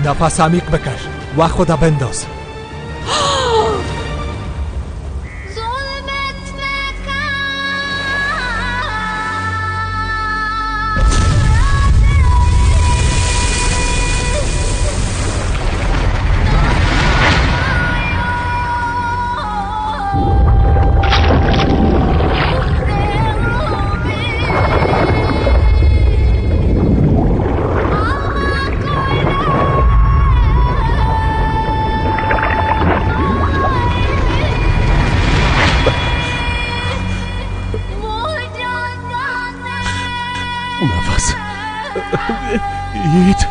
Нафас амиқ бикаш ва худа бендоз. Yiğit.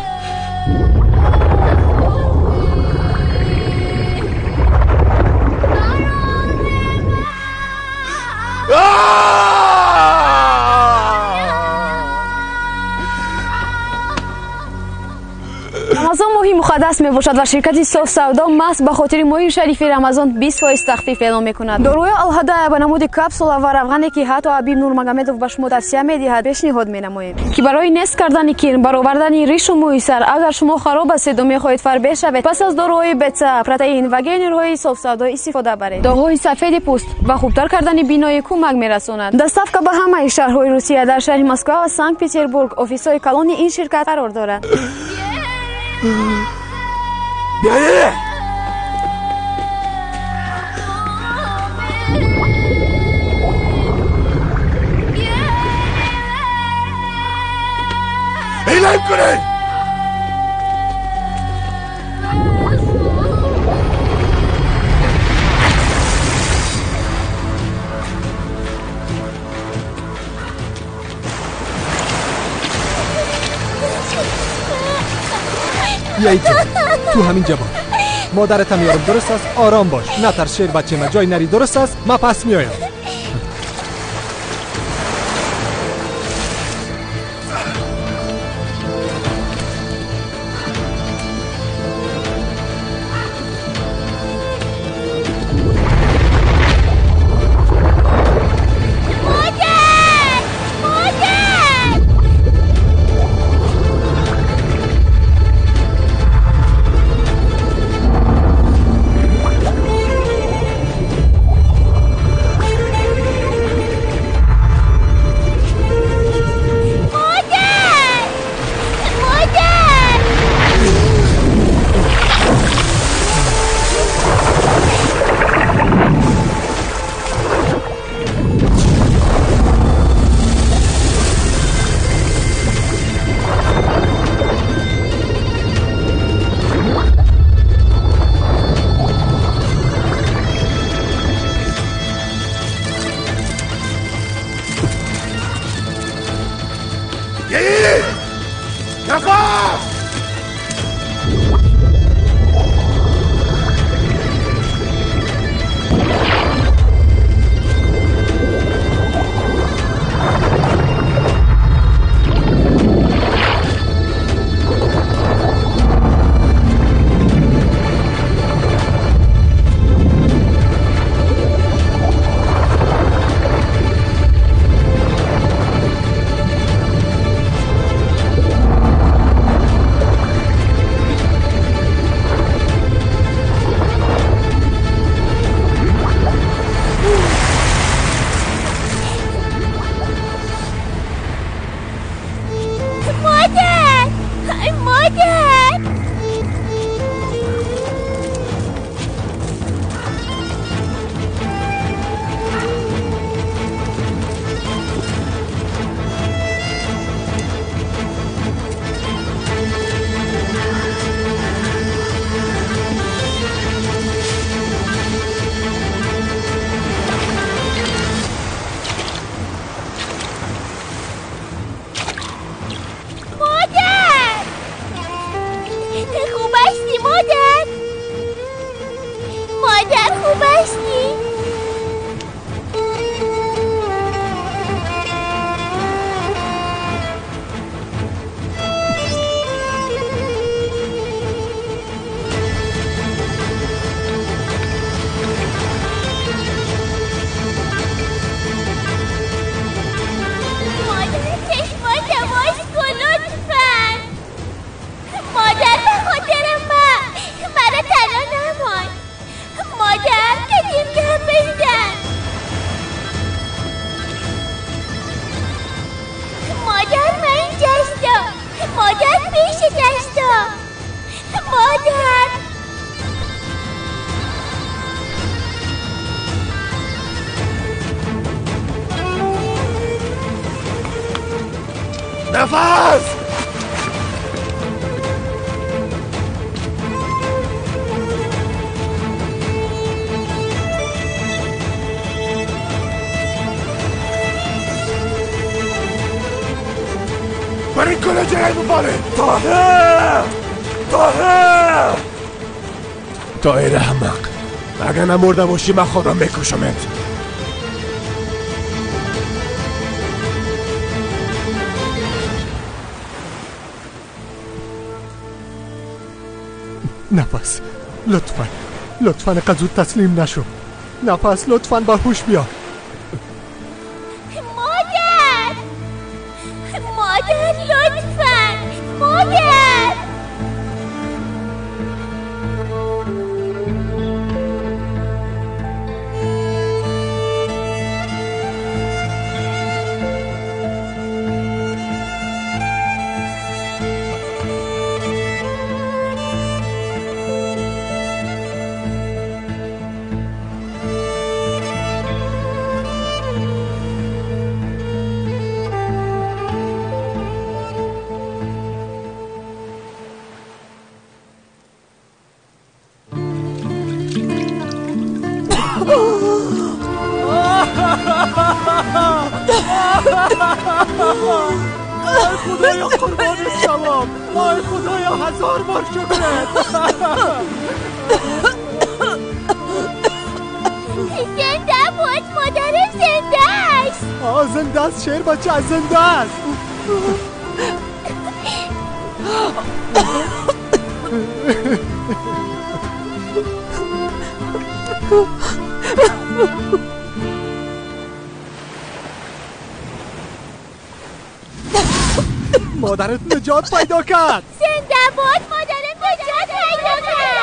Рамазон моҳи муқаддас мебошад ва ширкати Соф Савдо маҳз ба хотири моҳи шарифи Рамазон 20% тахфиф эълон мекунад. Доруи Алҳадая ба намуди капсула ва равғане ки ҳатто Ҳабиб Нурмагомедов ба шумо тавсия медиҳад, пешниҳод менамоем, ки барои нест кардани кирм, баровардани ришу мӯи сар, агар шумо хароб ҳастед ва мехоҳед фарбеҳ шавед, пас аз доруҳои БЦА, протеин ва генерҳои Соф Савдо истифода баред. Доғҳои сафеди пӯст ва хубтар кардани биноӣ кӯмак мерасонад. Доставка ба ҳамаи шаҳрҳои Русия, дар шаҳри Москва ва Санкт-Петербург офисҳои калони ин ширкат қарор дорад. Eylem кунед! بیا اینجا، تو همین جوان مادرتم میارم، درست است؟ آرام باش، نترس شیر بچه من، جای نری، درست است؟ من پس میایم. نفس! برین کل جای بباره! طاهر! طاهر! طاهر احمق، اگر نمرده باشی من خودم میکشمت. نفس، لطفا لطفا اینقدر زود تسلیم نشو. نفس لطفا با هوش بیا. مادر، مادر لطفا، مادر. ای خدایا قربان ثواب، ای خدایا هزار بار شکرت. زنده بود مادرم، زنده است. آه زنده است شیر بچه، زنده است. مادرت نجات پیدا کرد. زنده باد مادرم نجات پیدا کرد.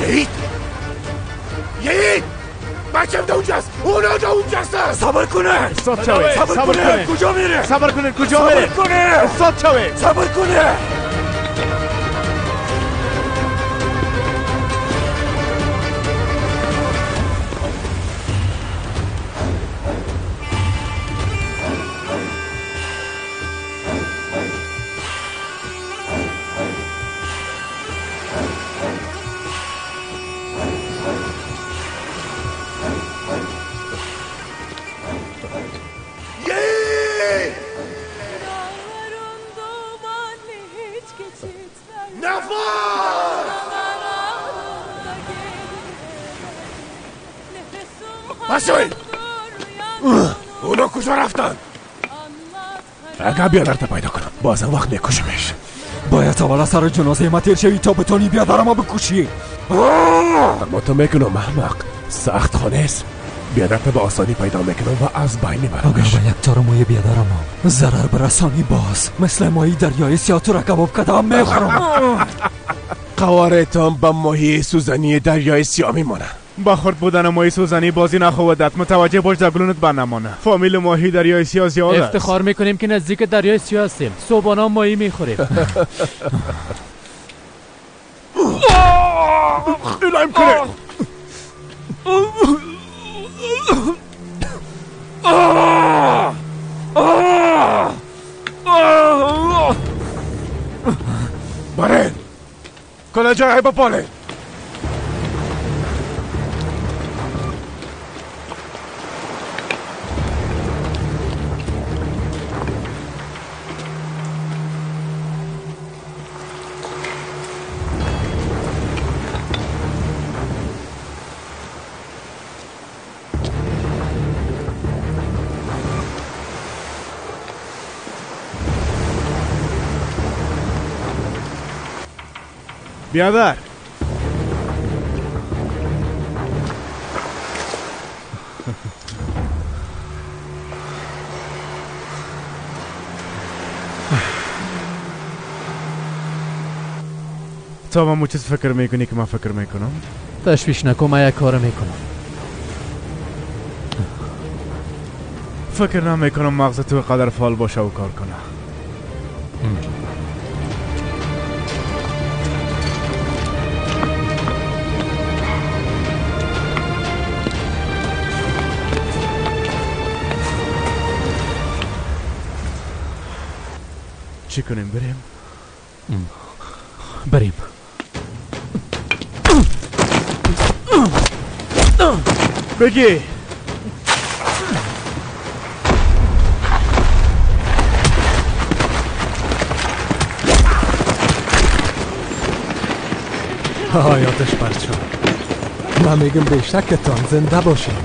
یهید، یهید، بچم ده اونجاست، اونا ده اونجاست. صبر کنه، استاد شوه، صبر کنه. کجا میره؟ صبر کنه، کجا میره؟ صبر کنه، استاد شوه، صبر کنه. اونا کجا رفتن؟ اگر بیادرت پیدا کنم بازم وقت میکشمش. باید اولا سر جنازه ما تیر شوی تا بتونی بیادرم بکشی. اما تو میکنم احمق، سخت خانه است. بیادرت به آسانی پیدا میکنم و از بین میبرمش. اگر به یک تار موی بیادرم ضرر برسانی باز مثل ماهی دریای سیاه تو را کباب کردم میخورم. قوارتان به ماهی سوزنی دریای سیاه میمانه. با خورد بودن ماهی سوزنی بازی نخواهد. متوجه باش در گلونت برنمانه. فامیل ماهی دریای سیاه زیاد است. افتخار میکنیم که نزدیک دریای سیاه هستیم. صبحانه ماهی میخوریم. الهیم کنه. باره کلا جای بپاله. بیادر، تو با مو چیز فکر میکنی که من فکر میکنم؟ تشویش نکن، من یک کار میکنم. فکر نمیکنم مغز تو قدر فعال باشه و کار کنه. چی کنیم بریم؟ بریم. بگی آیاتش برچو من میگم بیشکتان زنده باشیم.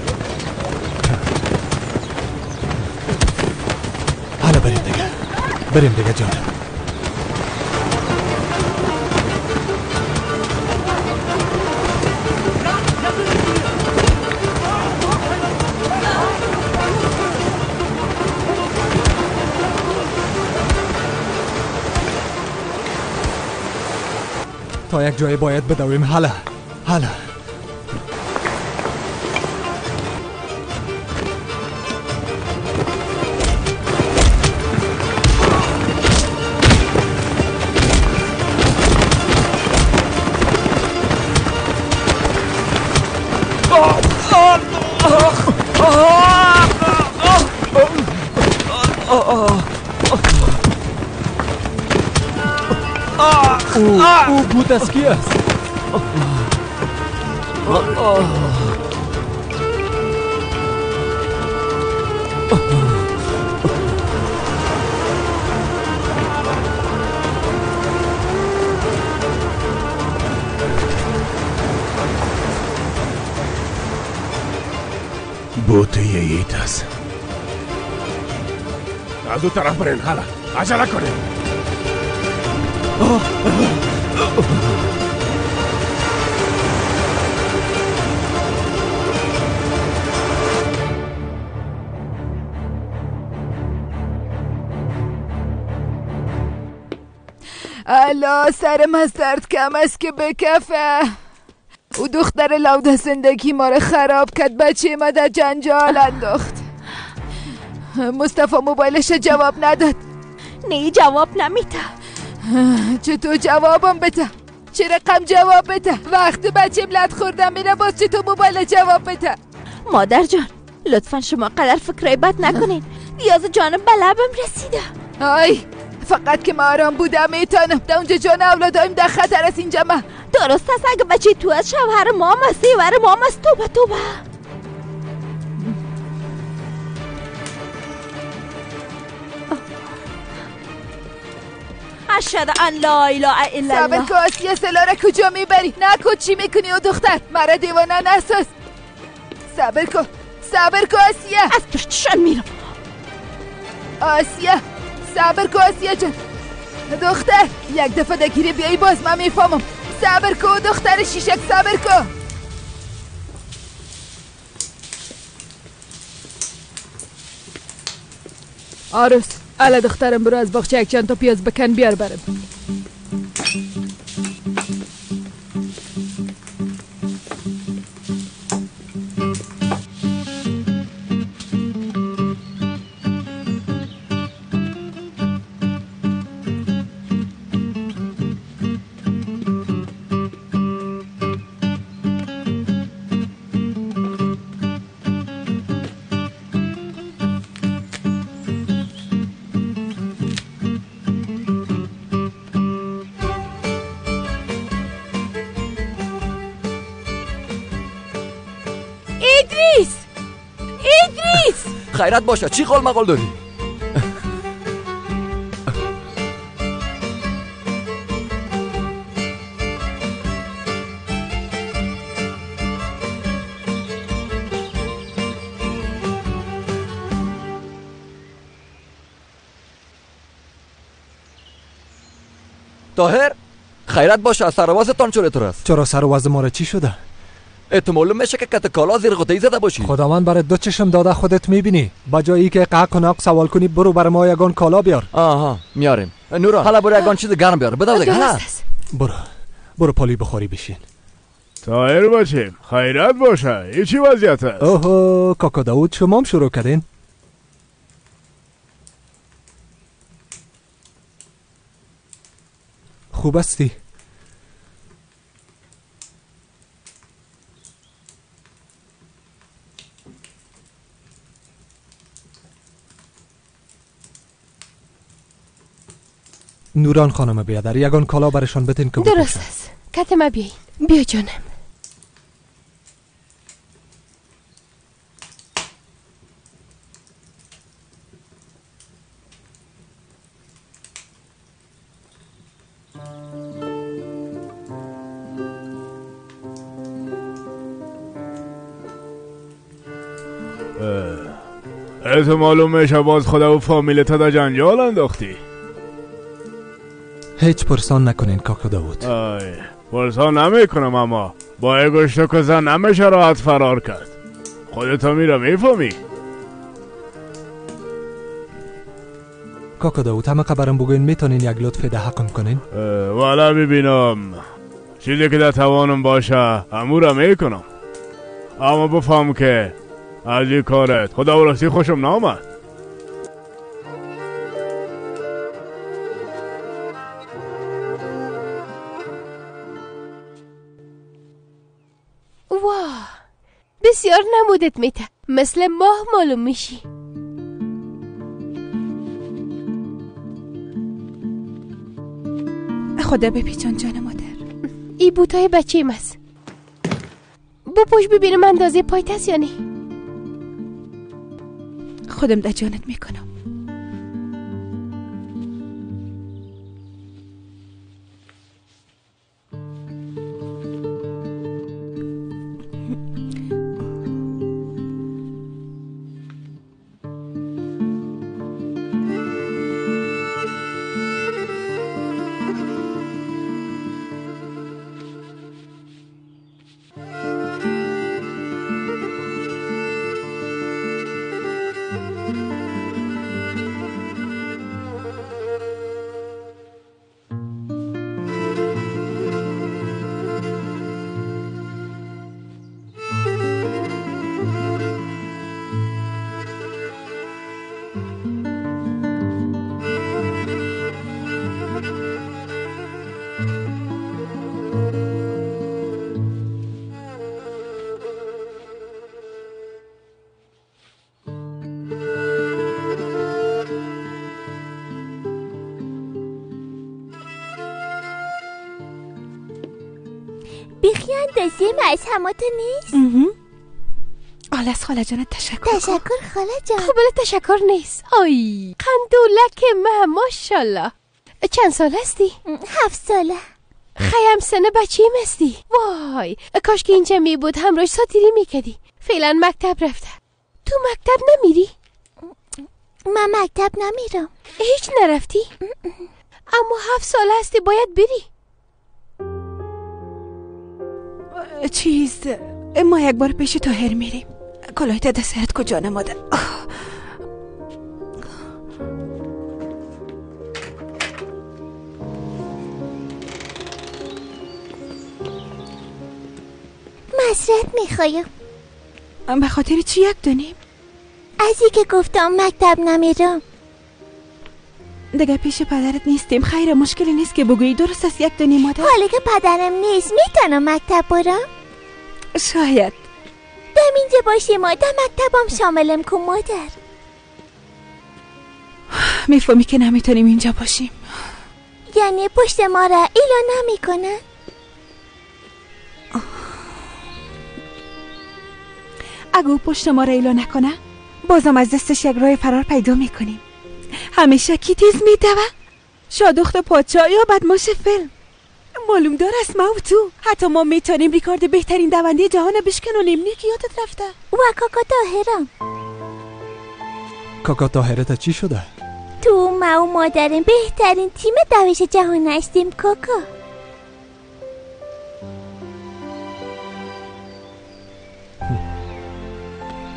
حالا بریم دیگه، بریم دیگه جانم. تا یک جای باید بدویم. حالا حالا او بود از کی است؟ بوت ییت است. از او طرف برین. حالا عجله کنین. الا سرم از درد کم است که بکفه. او دختر لاوده زندگی ما رو خراب کرد، بچه ما در جنجال انداخت. مصطفی موبایلش جواب نداد. نه جواب نمیده. چطور جوابم بده؟ چه رقم جواب بده؟ وقت بچه لط خوردم میره باز چطور موبایل جواب بده؟ مادر جان لطفا شما قدر فکرای بد نکنین. نیاز جانم به لبم رسیده. آی فقط که ما آرام بودم میتونم. در اونجا جان اولادایم در خطر است. اینجا ما درست است. اگه بچه تو از شوهر مام است، سیور مام است. توبه توبه. اشهد ان لا اله الا الله. صبر که آسیه سلاره کجا میبری؟ نکن چی میکنی او دختر؟ مرا دیوانه نساز. صبر کن، صبر کن آسیه. از پشتشان میرم. آسیه صبر کن آسیه جان. دختر یک دفعه دگیری بیایی باز من میفهمم. صبر کن دختر شیشک، صبر کن. آرس الا دخترم برو از باغچه یک چند تا پیاز بکن بیار برم. خیرت باشه. چی قول مقال داری؟ طاهر خیرت باشه. سر و وضعتان چطور است؟ چرا سر و وضع ما را چی شده؟ احتمال میشه که کت کالا زیر غوطه زده باشی. خداوند برای دو چشم داده خودت میبینی. با جایی که قهق و ناق سوال کنی برو بر ما یگان کالا بیار. آها میاریم. نورا حالا برو یگان چیز گرم بیار. بده دیگه. حالا برو برو پالی بخوری بشین. طاهر باشیم خیرت باشه. این چی وضعیت است؟ اوه کاکا داود شما هم شروع کردین؟ خوب هستی؟ نوران خانم بیادر یگان کالا برشان بتین که درست است. کت ما بیاین. بیا جانم. احتمال میشه باز خدا و فامیلت در جنجال انداختی. هیچ پرسان نکنین کاکا داوود. آی پرسان نمی کنم، اما با یه گشت و زن نمیشه راحت فرار کرد. خودتا میره میفهمی. کاکا داوود همه خبرم بگوین میتونین یک لطف ده حقم کنین؟ والا میبینم چیزی که در توانم باشه امورا میکنم، اما بفهم که از این کارت خدا و راستی خوشم نامد. واه بسیار نمودت میته، مثل ماه معلوم میشی. خدا بپیچان جان مادر. ای بوتای بچه ماست. بپوش ببینم اندازه پایت است یا نه. خودم در جانت میکنم. بیخی اندازه مزهمات نیست؟ آل از خاله جانت تشکر. تشکر خاله جان. قابل تشکر نیست. آی قندولک مه ماشالله. چند سال هستی؟ 7 ساله. خیم سن بچه هستی. وای کاش که اینجا می بود همراهش ساتیری میکردی. فعلا مکتب رفته. تو مکتب نمیری؟ من مکتب نمیرم. هیچ نرفتی؟ اما 7 ساله هستی باید بری. چیز ما یک بار پیش طاهر میریم. کلاهت در سرت کجا نماده؟ معذرت میخوایم. به خاطر چی یک دونیم؟ از که گفتم مکتب نمیرم. دیگه پیش پدرت نیستیم. خیر مشکلی نیست که بگویی. درست است یک دونیم مادر. حالا که پدرم نیست میتونم مکتب برم؟ شاید. دم اینجا باشی مادر، مکتبم شاملم کن مادر. میفهمی که نمیتونیم اینجا باشیم. یعنی پشت ما را ایلا نمیکنن؟ اگه او پشت ما را ایلا نکنه بازم از دستش یک راه فرار پیدا میکنیم. همیشه کی تیز میدوه؟ شادخت پادشاه یا بدماش فیلم. معلوم دار است ما و تو حتی ما میتونیم ریکارد بهترین دونده جهان بشکنونیم. نه که یادت رفته؟ و کاکا طاهرم. کاکا طاهرت چی شده؟ تو ما و مادرم بهترین تیم دوش جهان هستیم کاکا.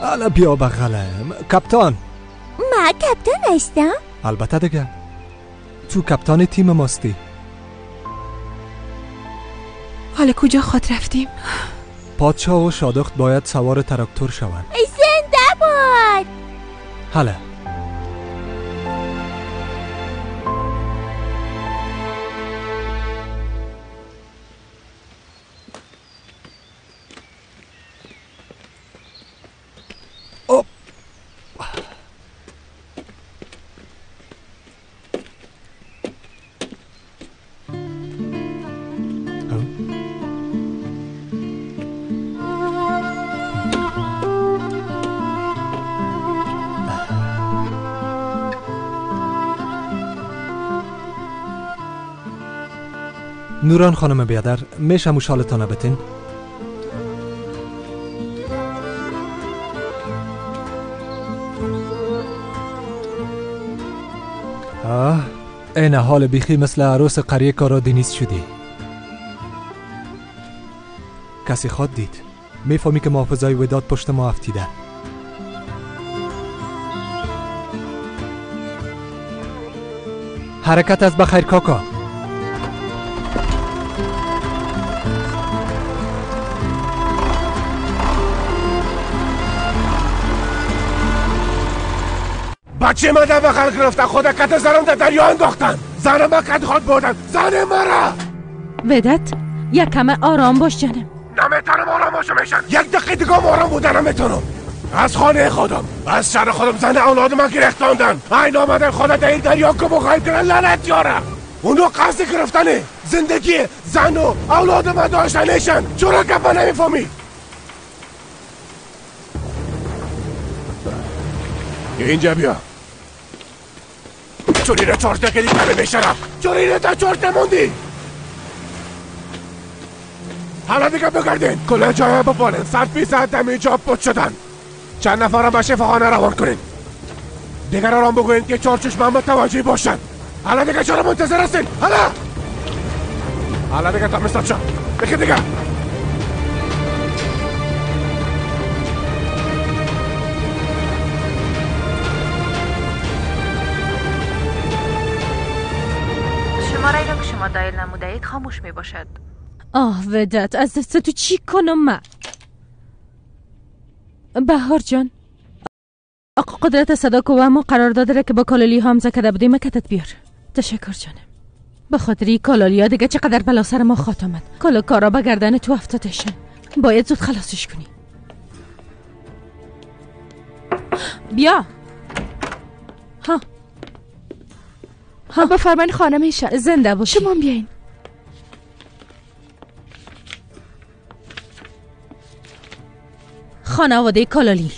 حالا بیا بغلم کاپتان. ما کاپتان هستم؟ البته دیگه تو کاپتان تیم ماستی. حالا کجا خود رفتیم؟ پادشاه و شادخت باید سوار تراکتور شوند. زنده باد. حالا نوران خانم بیادر میشه موشالتانه بتین؟ آه این حال بیخی مثل عروس قریه کارا دینیز شدی. کسی خواد دید میفهمی که محافظای وداد پشت ما افتیده. حرکت از بخیر کاکا. بچه من در بغل گرفتن، خود کت زنم در دریا انداختن، زن من کت خود بردن، زن مرا. ودت یک کمه آرام باش جانم. نمیتونم آرام باشم میشن، یک دقیقه دیگه آرام بودن نمیتونم. از خانه خودم، از شهر خودم زن اولاد من گرفتاندن، این آمدن خود در این دریا که بغیر کردن لعنت یاره. اونو قصد گرفتنه زندگی زن و اولاد من داشتنشن. چرا گپ من نمیفهمی؟ اینجا بیا. چوری را چارت نکردی کمه میشرم، چوری را تا چارت نموندی. حالا دیگه بگردین کل جای بپالین، 100% دم اینجا پت شدن. چند نفرم به شفاخانه روان کنین، دیگر آرام بگوین که چهار چشم هم متوجه باشن. حالا دیگه چرا منتظر هستین؟ حالا دیگه تا مستاد شد بکن دیگه. شماره را که شما دایل نموده اید خاموش می باشد. آه ودت از دست تو چی کنم من؟ بهار جان آقا قدرت صدا کو و ما قرار داده که با کالالی همزه کرده بودیم کتت بیار. تشکر جانم. به خاطر کالالی ها دیگه چقدر بلا سر ما خواهد آمد. کالا کارا به گردن تو افتادشن، باید زود خلاصش کنی. بیا. ها ها بفرمایید خانم ایشان. زنده باشی. شما بیاین. خانواده کالالی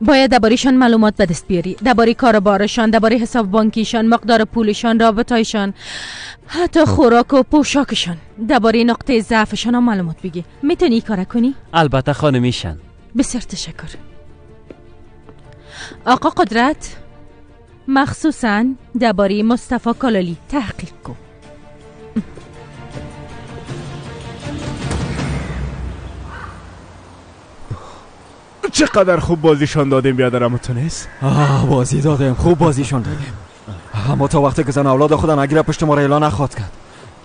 باید درباره‌شان معلومات به دست بیاری، درباره کاروبارشان، درباره حساب بانکیشان، مقدار پولشان، رابطه‌شان، حتی خوراک و پوشاکشان، درباره نقطه ضعفشان هم معلومات بگی. میتونی این کار کنی؟ البته خانمیشان. بسیار تشکر. آقا قدرت مخصوصا درباره مصطفی کالالی تحقیق کن. چقدر خوب بازیشان دادیم بیادرم تونست. آه بازی دادیم، خوب بازیشان دادیم. اما تا وقتی که زن اولاد خودم اگه پشت ما را اعلان نخواد کرد،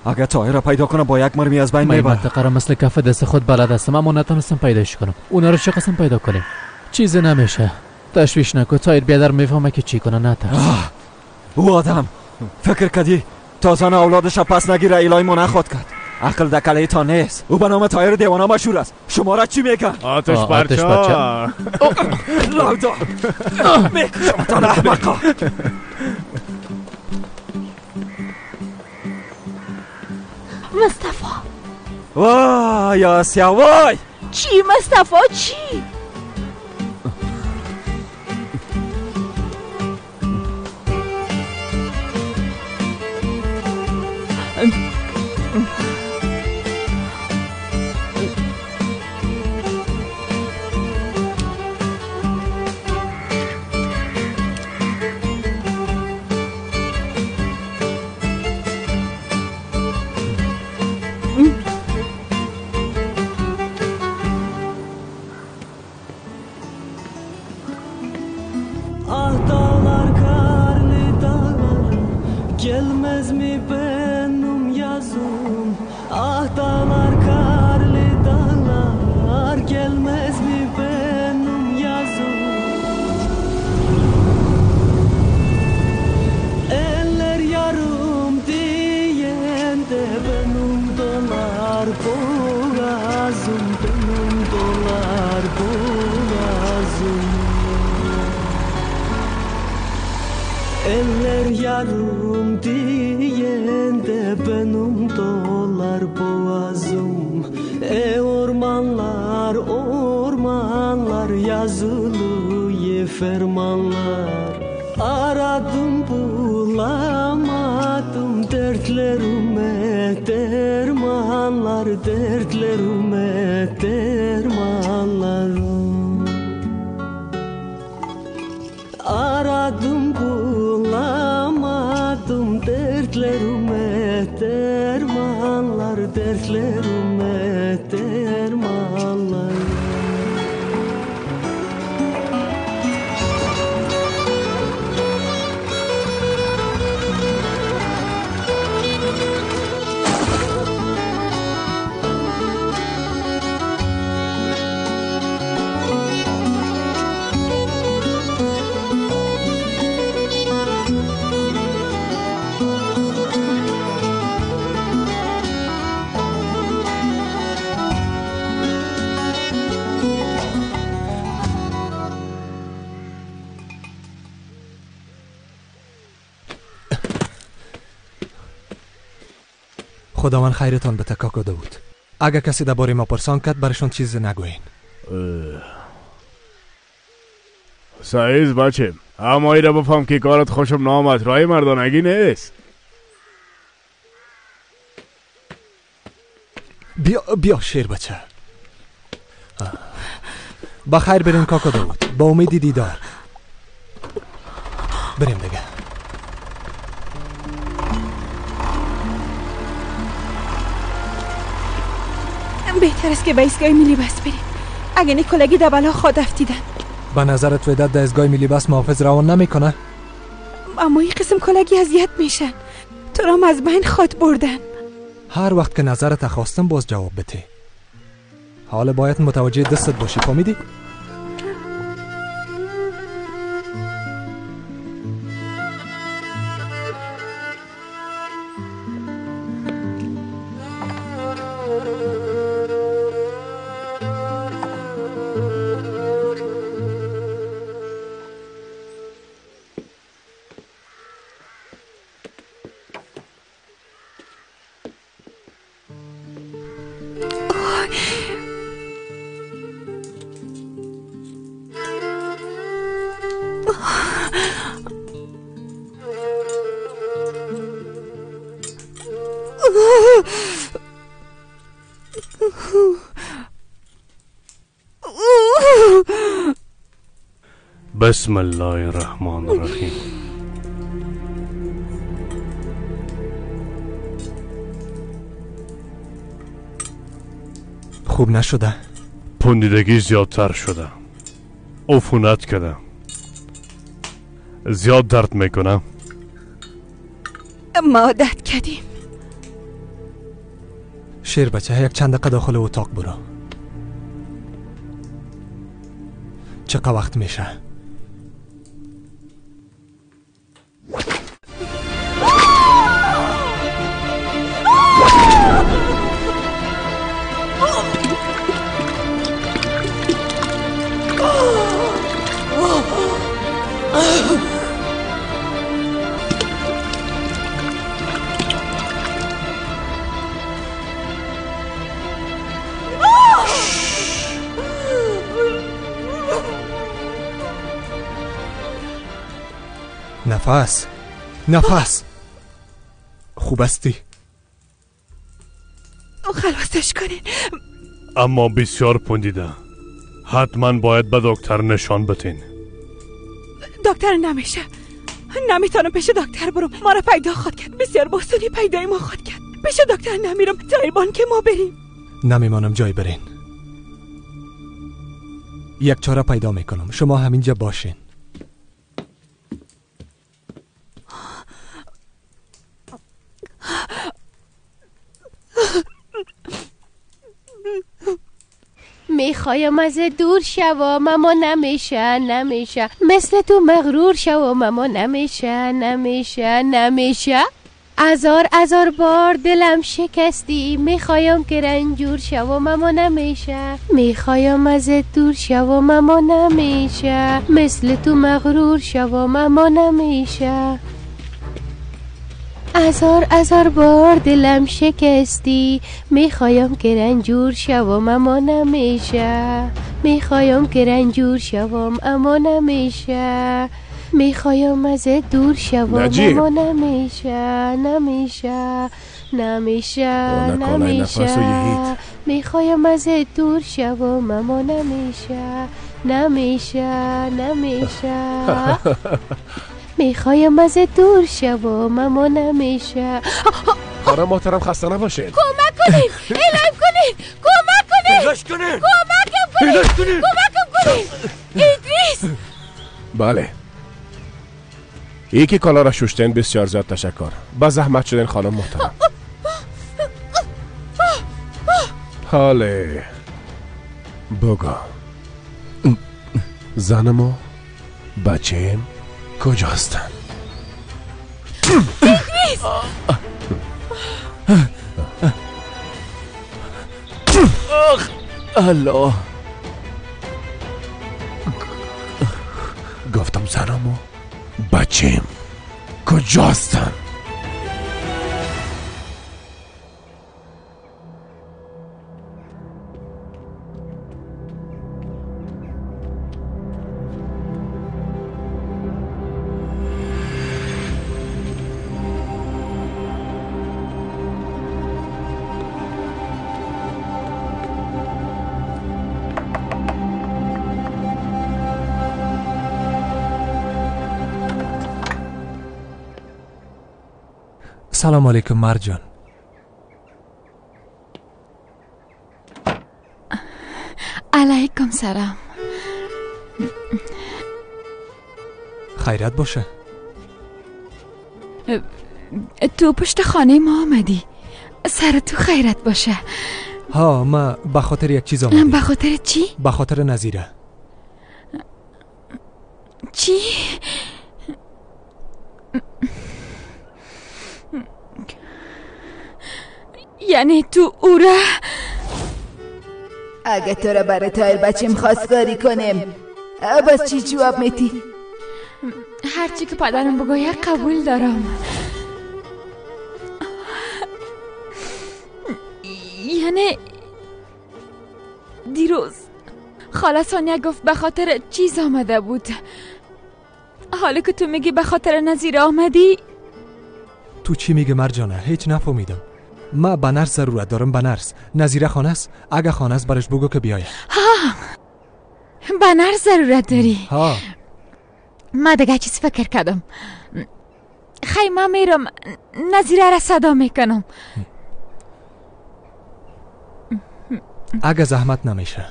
اگه طاهر را پیدا کنم با یک مرمی از بین میبرم. منطقه را مثل کف دست خود بلد هستم، اما نتونستم پیداش کنم. اونا رو چه قسم پیدا کنیم؟ چیزی نمیشه، تشویش نکن. طاهر بیادر میفهمه که چی کنه، نترس. او آدم فکر کردی تا زن اولادش پس نگیره اعلای ما نخواد کرد. عقل در کله تا نیست. او به نام طاهر دیوانه مشهور است. شما را چی میگن؟ آتش پرچه. لاودا میکشمتان احمقا. مصطفی. وای آسیا وای. چی مصطفی چی؟ Yarım diyen de benim dolar boğazım. Ormanlar, ormanlar yazılı fermanlar. Aradım bulamadım dertlerime. Dermanlar dertlerime dermanlar. Aradım bulamadım dertlerime dermanlar, dertlerime dermanlar. خداوند خیرتان به کاکا داود. اگر کسی درباره ما پرسان کرد برشان چیز نگوین. سعیز بچه، اما ایره بفهم که کارت خوشم نامد. رای مردانگی نیست. بیا شیر بچه. با خیر بریم کاکا داود. با امید دیدار. بریم دیگه. بهتر است که به ایستگاه ملی بس بریم. اگه نه کلگی در بلا خواد افتیدن. به نظرت وداد در ایستگاه ملی بس محافظ روان نمیکنه؟ اما این قسم کلگی اذیت میشن. تو را از بین خواد بردن. هر وقت که نظرت خواستم باز جواب بده. حالا باید متوجه دستت باشی، فهمیدی؟ بسم الله الرحمن الرحیم. خوب نشده؟ پندیدگی زیادتر شده، عفونت کرده، زیاد درد میکنه. ما عادت کردیم. شیر بچه یک چند دقیقه داخل اتاق برو. چقدر وقت میشه؟ نفس نفس. خوب هستی؟ خلاصش کنین. اما بسیار پندیده، حتما باید به دکتر نشان بتین. دکتر نمیشه، نمیتونم پیش دکتر برم. ما را پیدا خواد کرد، بسیار باستانی پیدای ما خواد کرد. پیش دکتر نمیرم، تایبان که ما بریم. نمیمانم جای برین. یک چاره پیدا میکنم، شما همینجا باشین. میخوایم از دور شوم اما نمیشه نمیشه، مثل تو مغرور شوم اما نمیشه نمیشه نمیشه. هزار هزار بار دلم شکستی، میخوایم که رنجور شوم اما نمیشه. میخوایم از دور شوم اما نمیشه، مثل تو مغرور شوم اما نمیشه. هزار هزار بار دلم شکستی، میخوایم که رنجور شوم اما نمیشه. میخوایم که رنجور شوم اما نمیشه. میخوایم از دور شوم اما نمیشه نمیشه. نمیشه نمیشه. میخوایم از دور شوم اما نمیشه نمیشه نمیشه. میخوایم از دور شوم اما نمیشه. خانم محترم خسته نباشید. کمک کنین، اعلام کنین، کمک کنین، کمکم کنین، کمکم کنین. ادریس. بله، یکی کالا را ششتن. بسیار زیاد تشکر. با زحمت شدن خانم محترم. حاله بگو زنم و بچه‌م کجا هستن؟ ادریس. آخ الله. گفتم زنم و بچه‌م کجا هستن؟ سلام علیکم مرجان. علیکم سلام. خیرت باشه. تو پشت خانه ما آمدی، سر تو خیرت باشه. ها، ما به خاطر یک چیز آمدیم. به خاطر چی؟ به خاطر نظیره. چی؟ یعنی تو او را؟ اگه تو را برای تایر بچیم خواستگاری کنیم باز چی جواب میتی؟ هرچی که پدرم بگوید قبول دارم. یعنی دیروز خاله سانیا گفت به خاطر چیز آمده بود، حالا که تو میگی به خاطر نظیر آمدی. تو چی میگه مرجانه؟ هیچ نفهمیدم. ما به نرس ضرورت دارم، به نرس. نظیره خانه است؟ اگه خانه است برش بگو که بیایه. ها، به نرس ضرورت داری؟ ها. ما دیگه چیز فکر کردم. خی ما میرم نظیره را صدا میکنم. اگه زحمت نمیشه.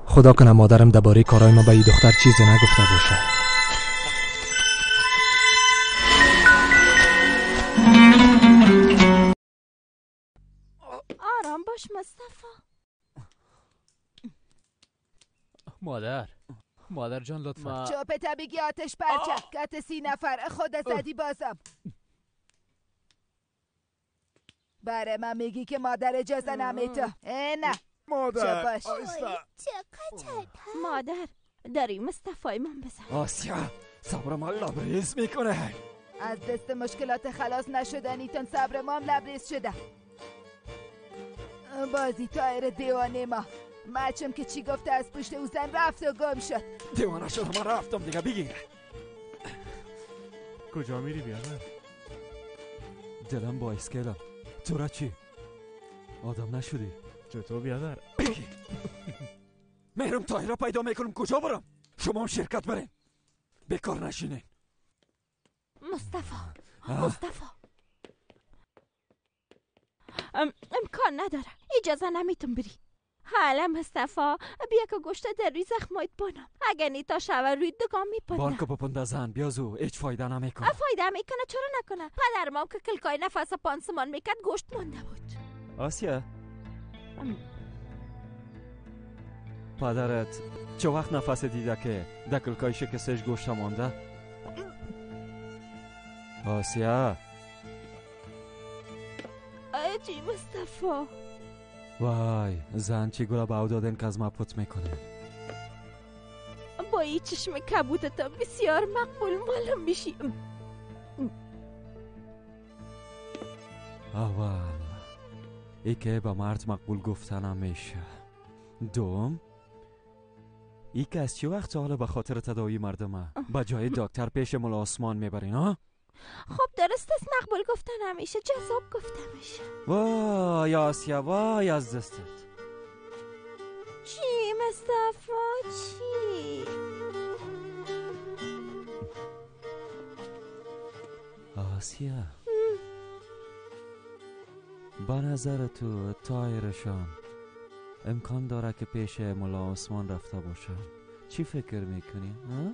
خدا کنه مادرم درباره کارای ما به این دختر چیزی نگفته باشه. آرام باش مصطفی. مادر جان لطفا. چوب طبیعی آتش پرچه کت 30 نفر خود زدی بازم. برای من میگی که مادر اجازه نمیده؟ نه مادر. مادر داری مصطفی من بزن. آسیا صبر ما لبریز میکنه. از دست مشکلات خلاص نشدنیتون صبر ما هم لبریز شده. بازی تایر دیوانه ما مچم که چی گفته از پشت او زن رفت و گم شد. دیوانه شد، من رفتم دیگه. بگیر. کجا میری بیادر؟ دلم با اسکلم. تو را چی؟ آدم نشدی؟ چطور بیادر؟ بگیر. مهرم تایر را پیدا میکنم. کجا برم؟ شما هم شرکت برین، بیکار نشینین. مصطفی مصطفی امکان نداره، اجازه نمیتون بری. حالا مصطفی بیا که گوشت در روی زخمایت بانم، اگه نیتا شوه روی دگام میپنده. بارکو بپنده زن بیازو، هیچ فایده نمیکنه. فایده میکنه، چرا نکنه؟ پدر مام که کلکای نفس پانسمان میکرد گوشت مانده بود. آسیا پدرت چه وقت نفس دیده که در کلکای شکستش گوشت مانده؟ آسیا چی مصطفی؟ وای زن چی گله به او دادن که از ما پت میکنه. با این چشم کبودتا بسیار مقبول معلوم میشی. اول ای که به مرد مقبول گفتن میشه. دوم ای که از چه وقت حالا به خاطر تداوی مردمه به جای دکتر پیش ملا عثمان میبرین ها؟ خب درست است، مقبول گفتن همیشه جذاب گفته میشه. وای آسیا، وای از دستت. چی مصطفی چی؟ آسیا به نظر تو تایرشان امکان داره که پیش ملا عثمان رفته باشن؟ چی فکر میکنی؟ ها؟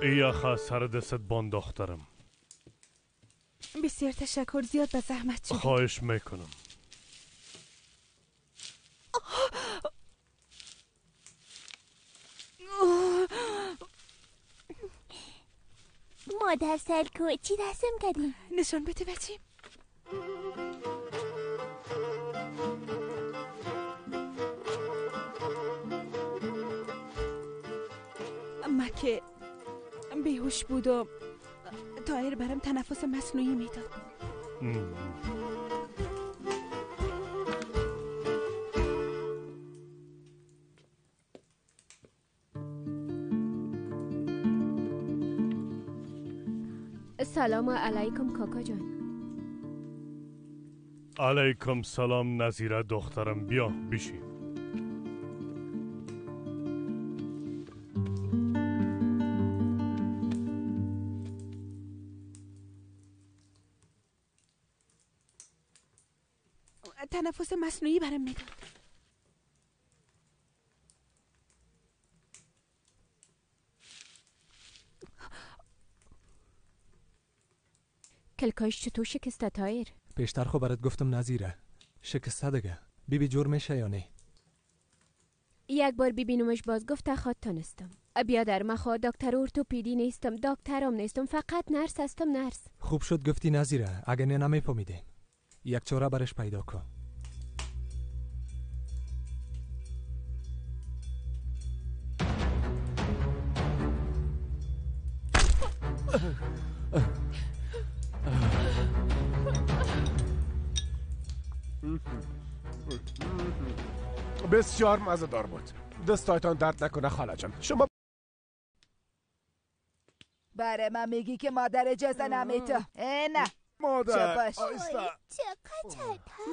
یخ سر دستت بان دخترم. بسیار تشکر، زیاد به زحمت شد. خواهش میکنم. مادر سلکو چی رسم کردیم؟ نشان بده بچیم. ما که بیهوش بودم طاهر برم تنفس مصنوعی میداد. سلام علیکم کاکا جان. علیکم سلام نظیره دخترم، بیا بشین. تنفس مصنوعی برم میداد. کلکایش چطور شکسته تایر؟ پیشتر خو برات گفتم نظیره شکسته دیگه. بیبی جور میشه یا نه؟ یک بار ببینمش باز گفته خواد تانستم. بیادر من خواد دکتر ارتوپدی نیستم، دکترم نیستم، فقط نرس هستم، نرس. خوب شد گفتی نظیره، اگه نه نمیفهمیدیم. یک چاره برش پیدا کن. بسیار مزه‌دار بود. دستایتان درد نکنه خاله جان. شما برای من میگی که مادر اجازه نمیده؟ نه مادر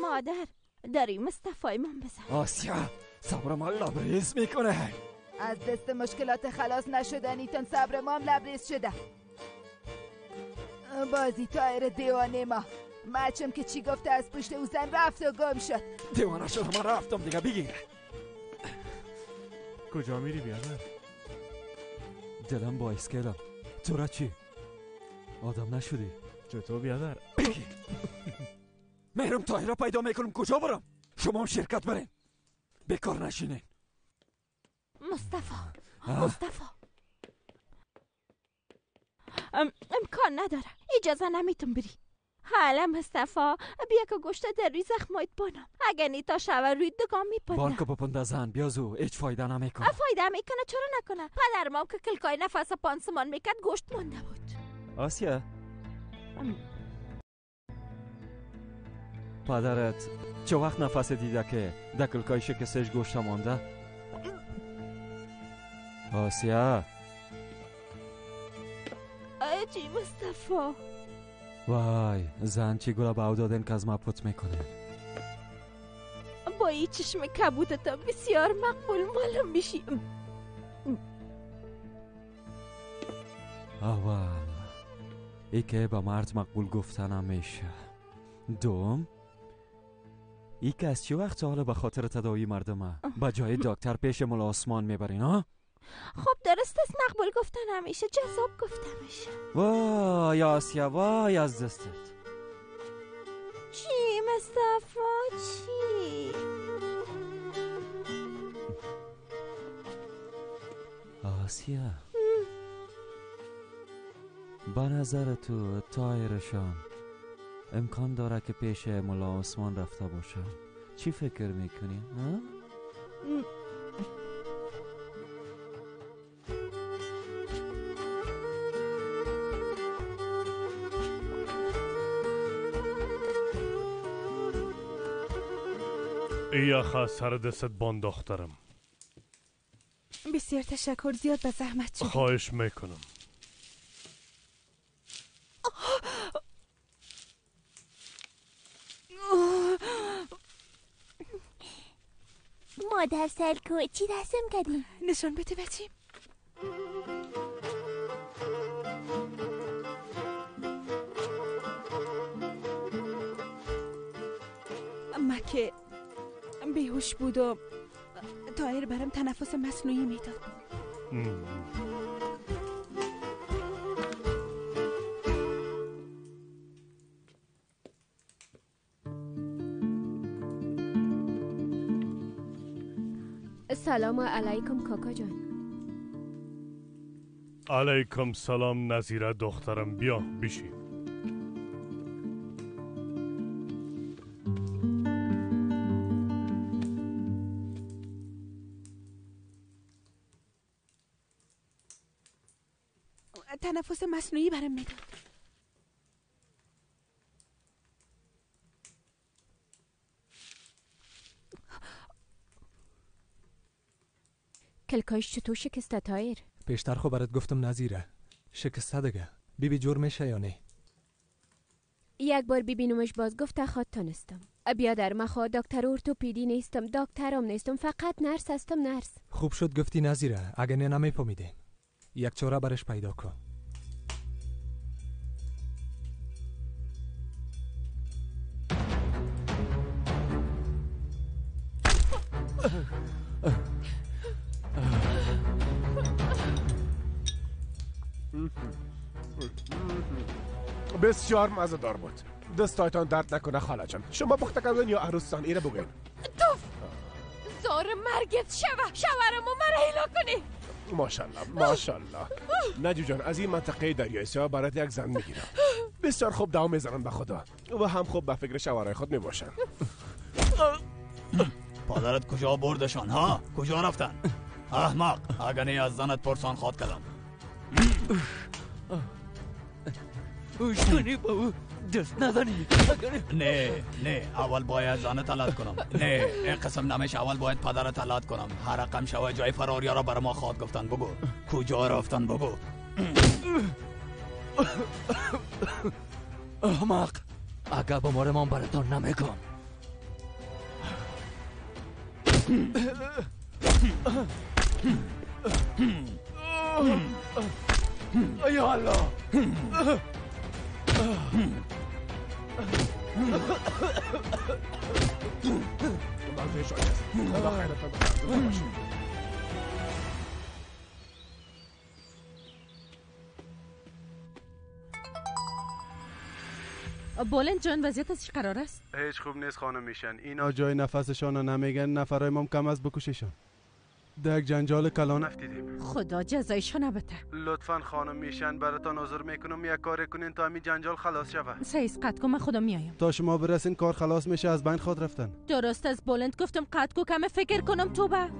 مادر داری مصطفی من بزن. آسیا صبر ما لبریز میکنه. از دست مشکلات خلاص نشدنیتان صبر ما هم لبریز شده. بازی تایر دیوانه ما مچم که چی گفته از پشت او زن رفت و گم شد. دیوانه شد، من رفتم دیگه. بگیر. کجا میری بیادر؟ دلم با اسکلم. تو را چی؟ آدم نشدی؟ چطور بیادر؟ بگیر. مهرم تاهر را پیدا میکنم. کجا برم؟ شما هم شرکت برین، بیکار نشینین. مصطفی مصطفی امکان نداره، اجازه نمیتون بری. حالا مصطفی بیا که گوشت در روی زخمایت بانم، اگه نیتا شوه روی دگام میپندم. بانکو بپنده زن بیازو، هیچ فایده نمیکنه. فایده میکنه، چرا نکنه؟ پدر مام که کلکای نفس پانسمان میکرد گوشت مانده بود. آسیا پدرت چه وقت نفس دیده که در کلکای شکستش گوشت مانده؟ آسیا چی مصطفی؟ وای زن چی گلا به او دادن که از ما پت میکنه. با این چشم کبودتم بسیار مقبول معلوم میشی. اول ای که به مرد مقبول گفتن میشه. دوم ای که از چه وقت حالا به خاطر تداوی مردمه به جای دکتر پیش ملا عثمان میبرین ها؟ خب درست است، مقبول گفتن همیشه جذاب گفته میشه. وای آسیا وای از دستت. چی مصطفی چی؟ آسیا به نظر تو تایرشان امکان داره که پیش ملا عثمان رفته باشن؟ چی فکر میکنی؟ ها؟ یخ سر دستت بان دخترم. بسیار تشکر، زیاد به زحمت شد. خواهش میکنم. مادر سلکو چی رسم کردی؟ نشان بده بچیم. ما که بیهوش بودم طاهر برم تنفس مصنوعی میداد. سلام علیکم کاکا جان. علیکم سلام نظیره دخترم، بیا بشین. تنفس مصنوعی برم میداد. کلکایش چطور شکسته تایر؟ پیشتر خو برات گفتم نظیره شکسته دیگه. بیبی جور میشه یا نه؟ یک بار ببینمش باز گفته خواد تانستم. بیادر من خواد دکتر ارتوپدی نیستم، دکترم نیستم، فقط نرس هستم، نرس. خوب شد گفتی نظیره، اگه نه نمیفهمیدیم. یک چاره برش پیدا کن. بسیار مزه دار بود. دستایتان درد نکنه خاله جان. شما پخته کردن یا عروستان ایره بگوین. توف زار مرگت شوه، شوهرمو مرا هیلا کنی. ماشاءالله ماشاءالله. نجیب جان از این منطقه دریای سیاه برات یک زن میگیرم. بسیار خوب دعا میزنن به خدا و هم خوب به فکر شوهرای خود میباشن. پدرت کجا بردشان ها؟ کجا رفتن؟ احمق، اگه نه از زنت پرسان خواد کردم. اوش کنی با او دست نزنی. نه نه، اول باید زنت علت کنم. نه این قسم نمیشه، اول باید پدرت علت کنم. هر رقم شوه جای فراریا را بر ما خواد گفتن. بگو کجا رفتن؟ بگو. احمق، اگه بمارمان براتان نمیگم. یا الله. بولند جان وضعیت از چه قرار است؟ هیچ خوب نیست خانم میشن. اینا جای نفسشان رو نمیگن، نفرای مام کم از بکششان. در یک جنجال کلان افتیدیم. خدا جزایشان بده. لطفا خانم میشن براتان عذر میکنم، یک کار کنین تا همین جنجال خلاص شوه. سعیس قطع کن، من خودم میایم. تا شما برسین کار خلاص میشه، از بین خود رفتن. درست از بولند گفتم قطع کو، کم فکر کنم توبه.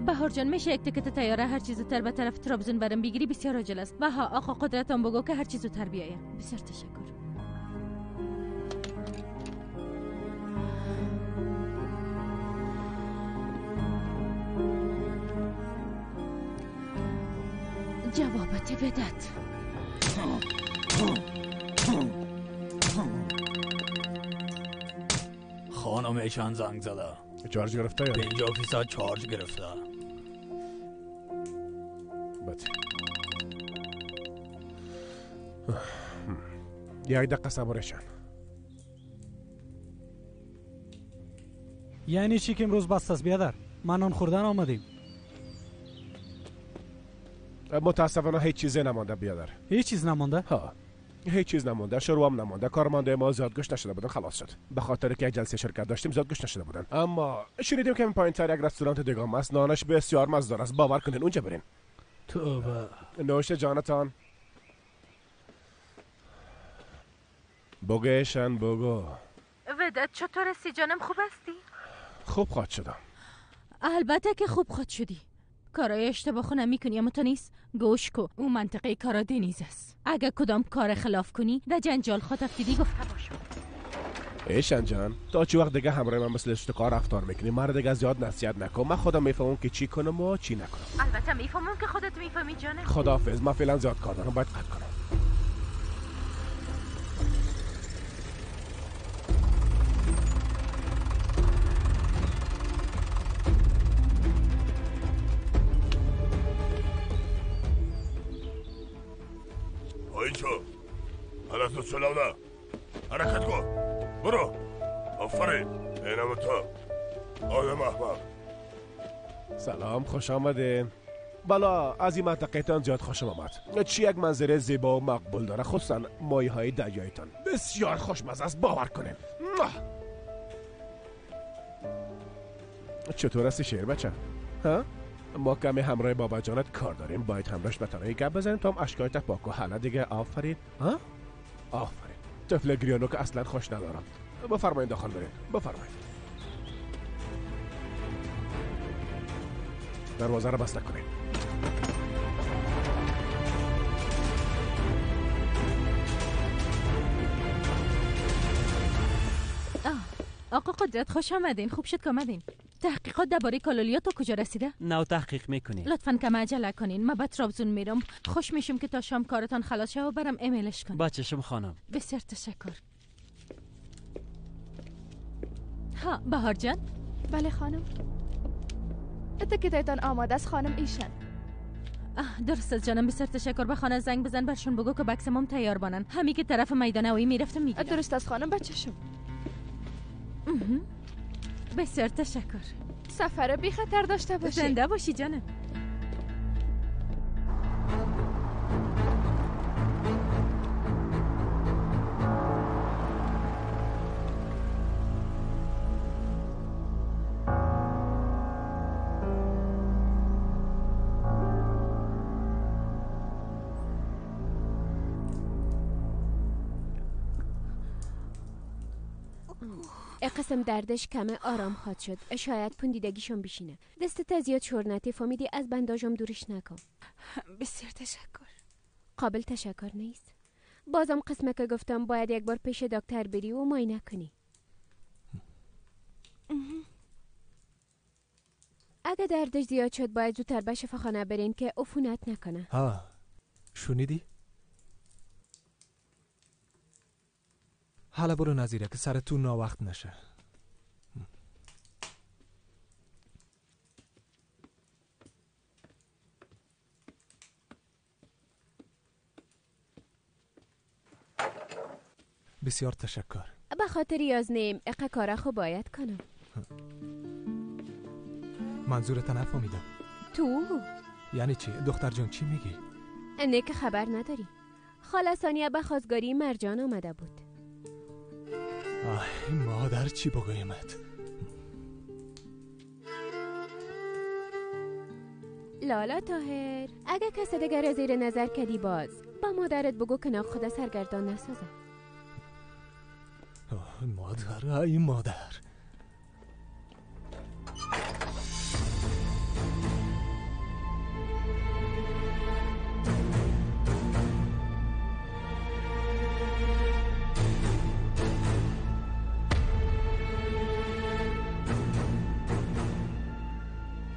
بهار جان میشه یک تکت تیاره هر چیز زودتر به طرف ترابزون برم بگیری؟ بسیار عاجل است. و ها آقا قدرتان بگو که هر چیز زودتر بیایم. بسیار تشکر. جوابت بدد. خانم ایشان زنگ زده. چارج گرفته یا؟ 50% چارج گرفته. بده. یک دقیقه صبرشان. یعنی چی که امروز بست است بیادر؟ ما نان خوردن آمدیم. متاسفانه هیچ چیزی نمانده بیادر. هیچ چیز نمانده؟ ها هیچ چیز نمانده، شروع هم نمانده. کارمنده ما زیاد گوش نشده بودن، خلاص شد. به خاطر که یک جلسه شرکت داشتیم زیاد گوش نشده بودن. اما شنیدیم که پایین‌تر یک رستوران دیگه است، نانش بسیار مزدار است، باور کنین اونجا برین. توبه. نوش جانتان. بگوشن بگو. وداد چطور هستی جانم؟ خوب هستی؟ خوب خواد شدم. البته که خوب خواد شدی. کارای اشتباه خو نمیکنی اما تو نیست. گوش کو، او منطقه کارا دنیز است. اگه کدام کار خلاف کنی در جنجال خود افتیدی گفته باشم. ایشان جان، تا چی وقت دیگه همراه من مثل اشتکار رفتار میکنی؟ مرا دیگه زیاد نصیحت نکن. من خودم میفهمم که چی کنم و چی نکنم. البته میفهمم که خودت میفهمی جانم. خداحافظ، من فعلا زیاد کار دارم، باید قطع کنم. حرکت کن، برو. آفرین، اینم تو آدم احمق. سلام، خوش آمده. بالا از این منطقه زیاد خوشم آمد. چی یک منظره زیبا و مقبول داره، خصوصا مایه های دریایتان بسیار خوشمزه است، باور کنین. چطور هستی شیر بچه؟ ها؟ ما کمی همراه بابا جانت کار داریم، باید همراهش به تنهایی گپ بزنیم تا هم اشکایت پاک و حالا دیگه. آفرین، ها؟ آفرین. طفل گریانو که اصلا خوش ندارم. بفرمایید داخل برید، بفرمایید. دروازه را بسته کنید. آقا قدرت خوش آمدین، خوب شد که آمدین. تحقیقات درباره کالولیا تا کجا رسیده؟ نو تحقیق میکنی. لطفاً کم عجله کنین، من به ترابزون میرم. خوش میشم که تا شام کارتان خلاص شه و برم ایمیلش کنم. با چشم خانم. بسیار تشکر. ها بهار جان. بله خانم. تکیتایتان آماده است خانم ایشان. درست است جانم، بسیار تشکر. به خانه زنگ بزن برشون بگو که بکسمم تیار بانن. همی که طرف میدان هوایی میرفتم میگیرم. درست است خانم، با چشم. بسیار تشکر. سفر بی خطر داشته باشی. زنده باشی جانم. قسم دردش کمه آرام خواد شد. شاید پوندیدگیشم بشینه. دستت زیاد شور نتی فهمیدی، از بنداژم دورش نکن. بسیار تشکر. قابل تشکر نیست. بازم قسمه که گفتم باید یک بار پیش دکتر بری و معاینه کنی. اگه دردش زیاد شد باید زودتر به شفاخانه برین که عفونت نکنه. ها شنیدی؟ حالا برو نظیره که سر تو ناوقت نشه. بسیار تشکر. به خاطر یازنیم اقا کاره خو باید کنم. منظورت نفهمیدم. تو؟ یعنی چی؟ دختر جان چی میگی؟ نه که خبر نداری. خاله ثانیه به خواستگاری مرجان آمده بود. آه مادر چی بگویمت؟ لالا طاهر، اگه کس دیگر زیر نظر کدی باز با مادرت بگو که خدا سرگردان نسازه. آه مادر، ای مادر.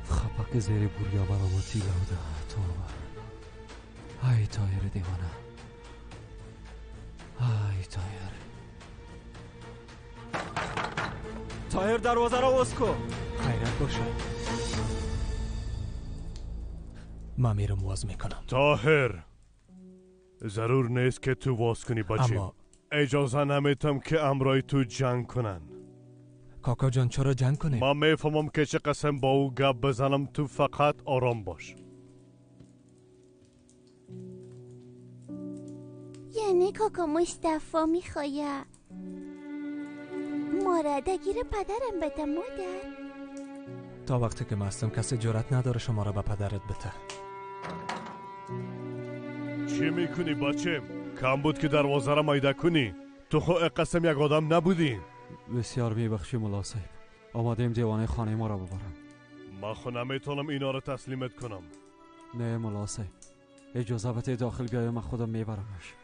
خپک زیر بوریا برآمدی لوده توبه. ای طاهر دیوانه، ای طاهر. طاهر دروازه را باز کن. خیرت باشه، من میرم واز میکنم. طاهر ضرور نیست که تو واز کنی بچه. اما اجازه نمیتم که امرای تو جنگ کنن. کاکا جان چرا جنگ کنیم؟ من میفهمم که چه قسم با او گپ بزنم، تو فقط آرام باش. یعنی کاکا مصطفی میخوایه ما را دگیر پدرم بده مادر؟ تا وقتی که مستم کسی جرأت نداره شما را به پدرت بده. چی میکنی بچه؟ کم بود که دروازه را میده کنی. تو خو قسم یک آدم نبودی. بسیار میبخشی ملا صاحب، آمادیم دیوانه خانه ما را ببرم. من خو نمیتونم اینا را تسلیمت کنم. نه ملا صاحب، اجازه بده داخل بیایم، من خودم میبرمش.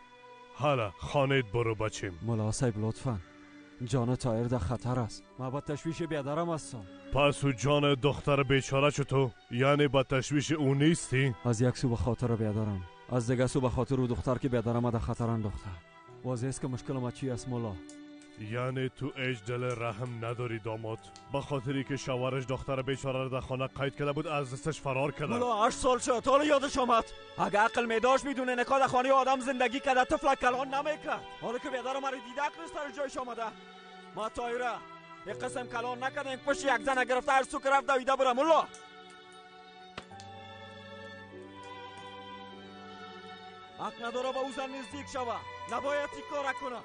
حالا خانهت برو بچیم. ملا صاحب لطفا جان طاهر در خطر است. ما با تشویش بیادرم هستم. پس او جان دختر بیچاره چطور؟ یعنی با تشویش او نیستی؟ از یک سو به خاطر بیادرم، از دیگه سو به خاطر او دختر که بیادرم در خطر انداخته. واضح است که مشکل ما چی است مولا. یعنی تو ایج دل رحم نداری داماد؟ به خاطری که شوهرش دختر بیچاره را در خانه قید کرده بود از دستش فرار کرده. مولا 8 سال شد حالا یادش آمد. اگه عقل میداشت میدونه نکا در خانه آدم زندگی کرده طفل کلان نمیکرد. حالا که بیادر مرا دیده عقلش سر جایش آمده. ما طاهره یک قسم کلان نکرده، یک پشت یک زن گرفته هر سو که رفت دویده بره. مولا حق نداره با او زن نزدیک شوه، نباید این کار کنه.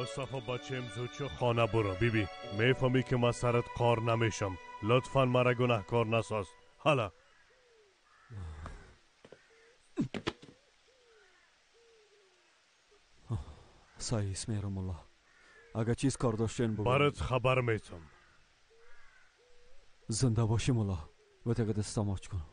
مصطفی بچیم زود چه خانه برو. بیبی میفهمی که من سرت کار نمیشم، لطفا مرا گناهکار نساز. حالا سایس میرم الله. اگه چیز کار داشتین بگو برات خبر میتم. زنده باشی مولا. و تگه دستم آچ کنم.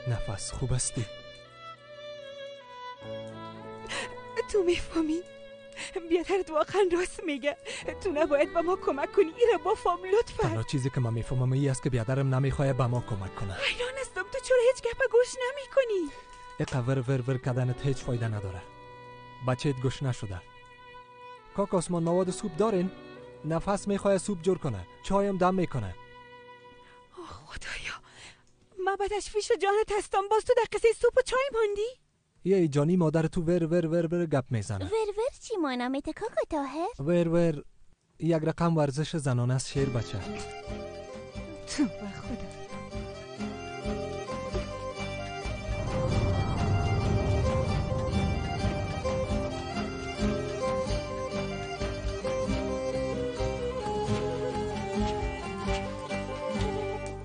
نفس خوب هستی؟ تو میفهمی؟ بیادرت واقعا راست میگه. تو نباید به ما کمک کنی. ایره بفهم لطفا. تنها چیزی که من میفهمم این است که بیادرم نمیخواد به ما کمک کنه. حیران هستم تو چرا هیچ گپ گوش نمیکنی؟ اقا ور ور ور کردنت هیچ فایده نداره. بچهت گوش نشده. کاک آسمان مواد سوپ دارین؟ نفس میخواد سوپ جور کنه، چایم دم میکنه. آه خدایا، من به تشویش جانت هستم، باز تو در قصه سوپ و چای ماندی؟ یه جانی مادر تو ور ور ور ور گپ میزنه. ور ور چی مانا میته کاکا طاهر؟ ور ور یک رقم ورزش زنانه است شیر بچه. تو به خدا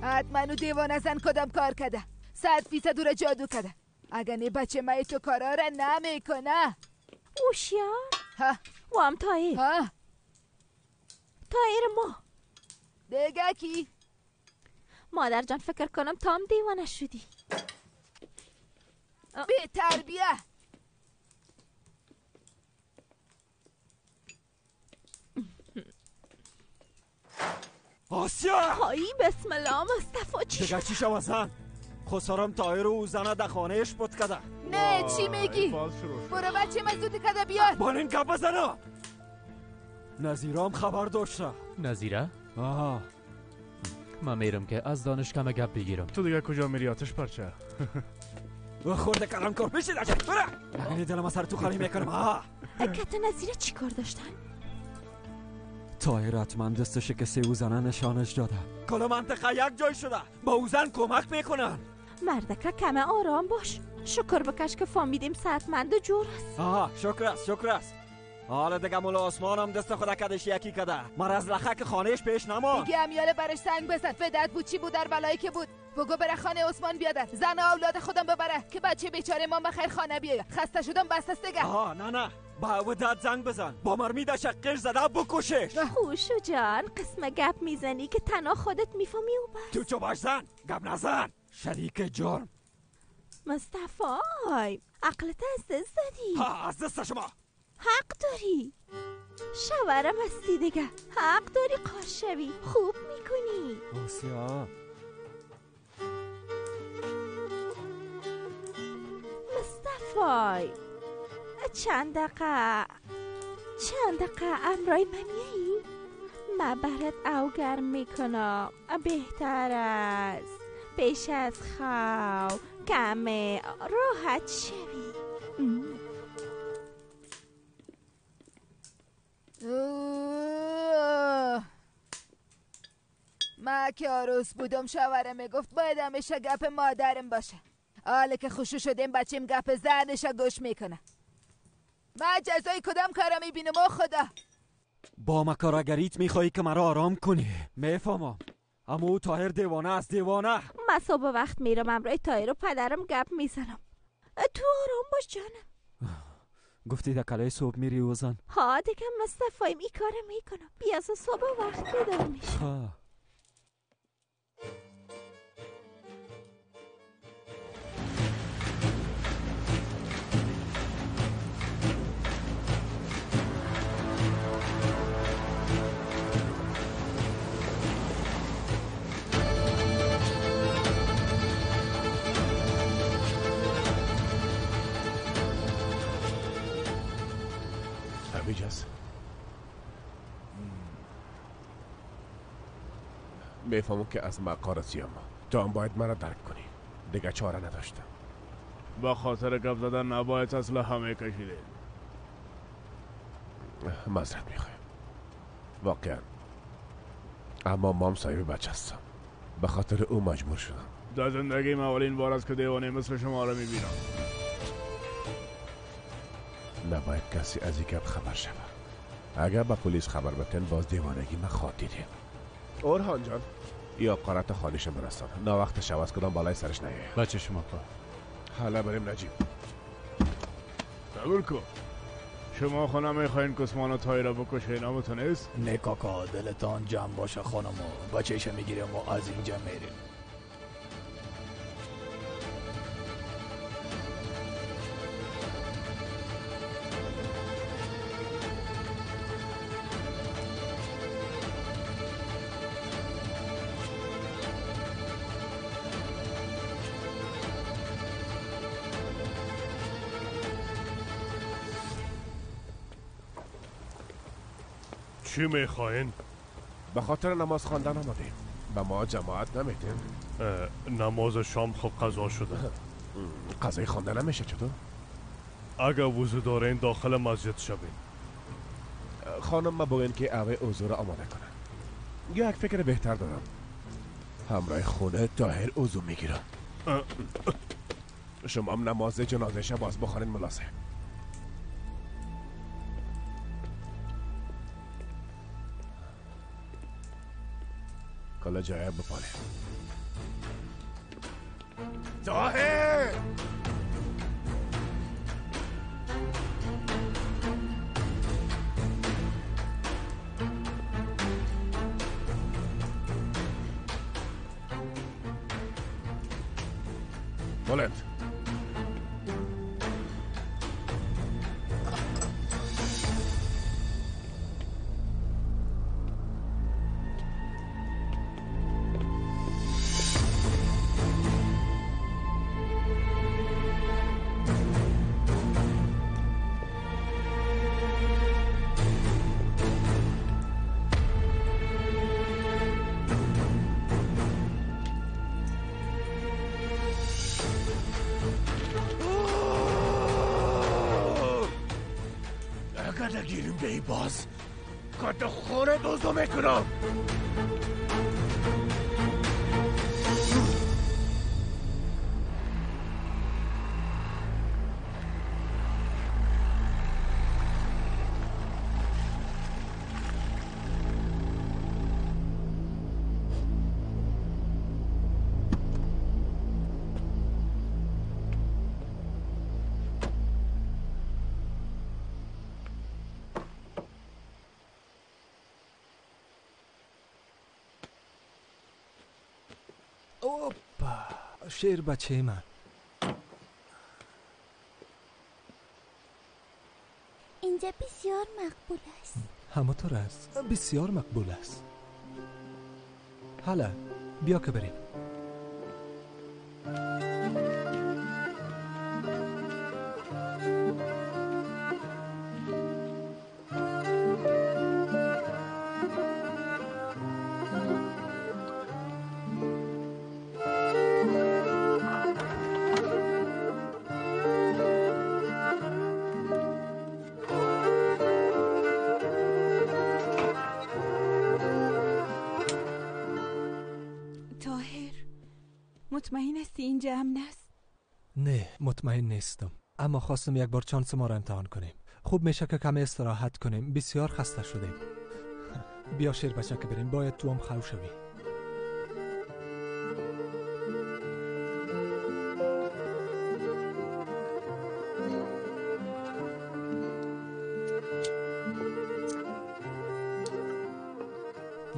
حتما او دیوانه زن کدام کار کرده. 100% او را جادو کرده. اگه نه بچه مای تو کارا را نمیکنه. اوشیا و هم طاهر. ها طاهر ما دیگه کی؟ مادر جان فکر کنم تا هم دیوانه شدی. بی تربیه. آسیا های بسم الله مصطفی چی دیگه چی شو زن؟ خسرم طاهر و زنه در خانهش بود کده. نه چی میگی؟ برو بچه من زود کده بیار. با این گپ بزنه. نظیره هم خبر داشته. نظیره؟ آها من میرم که از دانشگاه گپ بگیرم. تو دیگه کجا میری آتش پرچه؟ خورده کلام کار میشید اجا برو. اگه دلم سر تو خالی میکنم. آها کت نظیره چی کار داشتن؟ طاهر حتما دستش کسی او زنه نشانش داده. کل منطقه یک جای شده با او زن کمک میکنن. مردکه کمه آرام باش. شکر بکش که فهمیدیم صحتمند و جور است. آها شکر است شکر است. حالا دیگه مولا آسمانم دست خدا کدش یکی کده. مرا از لخک خانهش پیش نمان. دیگه امیاله برش سنگ بزن. فدت بود چی بود در بلایی که بود. بگو بره خانه عثمان بیادر. زن و اولاد خودم ببره که بچه بیچاره ما بخیر خانه بیاید. خسته شدم بس است دیگه. آها نه نه با او داد زنگ بزن. با مرمی در شقش زده بکشش. خوشو جان قسم گپ میزنی که تنها خودت میفهمی و بس. تو چو باش زن گپ نزن شریک جرم. مصطفی عقلت از دست دادی. ها از دست شما. حق داری شوهرم هستی دیگه، حق داری قار شوی. خوب میکنی آسیا. مصطفی چند دقیقه امرای من میایی؟ من برات او گرم میکنم. بهتر است پیش از خواب کم راحت شوی. ما که عروس بودم شوهرم میگفت باید همیشه گپ مادرم باشه. حالا که خوشو شدیم بچیم گپ زنش گوش میکنه. من جزای کدام کارا میبینم او خدا؟ با مکارگریت میخوایی که مرا آرام کنی، میفهمم. اما او طاهر دیوانه است، دیوانه. من صبح وقت میرم امرای طاهر و پدرم گپ میزنم. تو آرام باش جانم. گفتی در کلای صبح میری اوزان؟ ها دیگه مصطفایم این کار میکنم. بیا صبح وقت بیدار میشم. میفهمم که از مقارسیم، تو هم باید مرا درک کنی. دیگه چاره نداشتم. با خاطر گپ زدن نباید اصلا همه کشیده. معذرت میخوایم واقعا، اما مام صاحب بچه هستم، به خاطر او مجبور شدم. در زندگی من اولین بار است که دیوانه مثل شما را میبینم. نباید کسی از این گپ خبر شود. اگر به پلیس خبر بتن باز دیوانگی من خواد دیدیم. اورهان جان یا قارت خانیشم برسان، نه وقت شواز کدام بالای سرش نیاید. بچه شما پا حالا بریم نجیب. قبول کن شما خانم میخواین کسمان و تایی را بکشه نامتون نیست؟ نه کاکا، دلتان جمع باشه خانم، و بچهش میگیریم و از اینجا میریم. چی میخواین؟ به خاطر نماز خواندن آمدیم. به ما جماعت نمیدیم. نماز شام خب قضا شده. قضای خواندن نمیشه چطور؟ اگه وضو دارین داخل مسجد شوین. خانم ما بگوین که اوه عضو را آماده کنن. یک فکر بهتر دارم. همراه خونه طاهر عضو میگیرم. شما هم نماز جنازه شب باز بخوانین ملاسه. کلا جای بپاره. طاهر! بلند. باز کت خونه دوزو میکنم. شیر بچه من اینجا بسیار مقبول است. همونطور است، بسیار مقبول است. حالا بیا که بریم. مطمئن هستی اینجا امن است؟ نه مطمئن نیستم، اما خواستم یک بار چانس ما را امتحان کنیم. خوب میشه که کمی استراحت کنیم، بسیار خسته شدیم. بیا شیر بچه که بریم، باید تو هم خو شوی.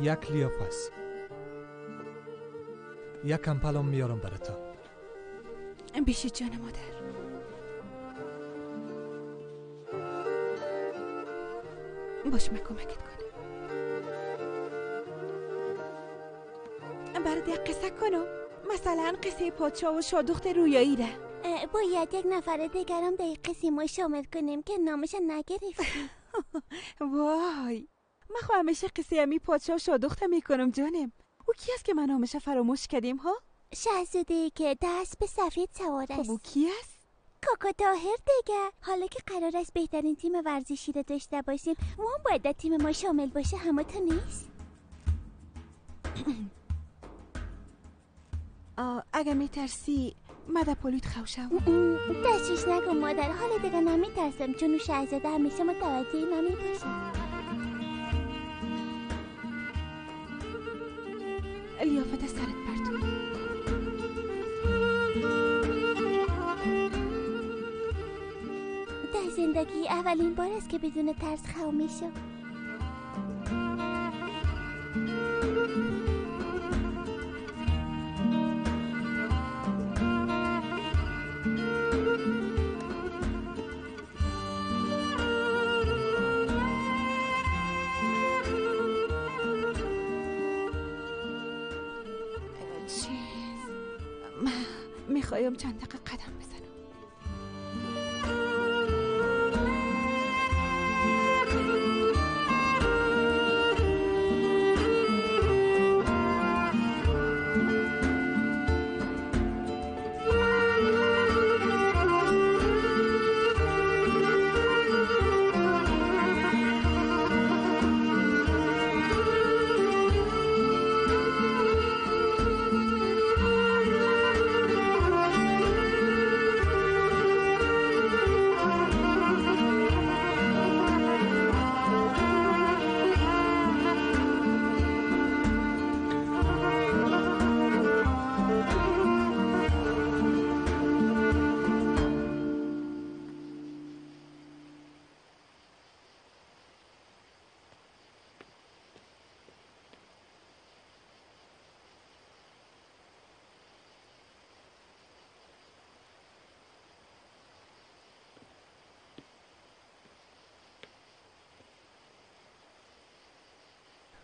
یک لیافس، یک کمپلم میارم براتون. بیشی جان مادر. باش من کمکت کنم. برات یک قصه کنم، مثلا قصه پادشاه و شادخت رویایی را. باید یک نفر دیگرم در قصه ما شامل کنیم که نامش نگرفتیم. وای، من خو همیشه قصه امی پادشاه و شادخت میکنم جانم. او کی است که من نامش فراموش کردیم ها؟ شاهزاده ای که دست به سفید سوار است. خب او کی است؟ کاکا طاهر دیگه. حالا که قرار است بهترین تیم ورزشی را داشته باشیم، ما هم باید در تیم ما شامل باشه. همه تو نیست؟ اگر میترسی مده پلویت خوشم. تشویش نکن مادر، حالا دیگه نمیترسم، چون او شاهزاده همیشه متوجه من میباشه. لیافت سرت پرتو. در زندگی اولین بار است که بدون ترس خو میشم. میخوایم چند دقیقه قدم بزنم.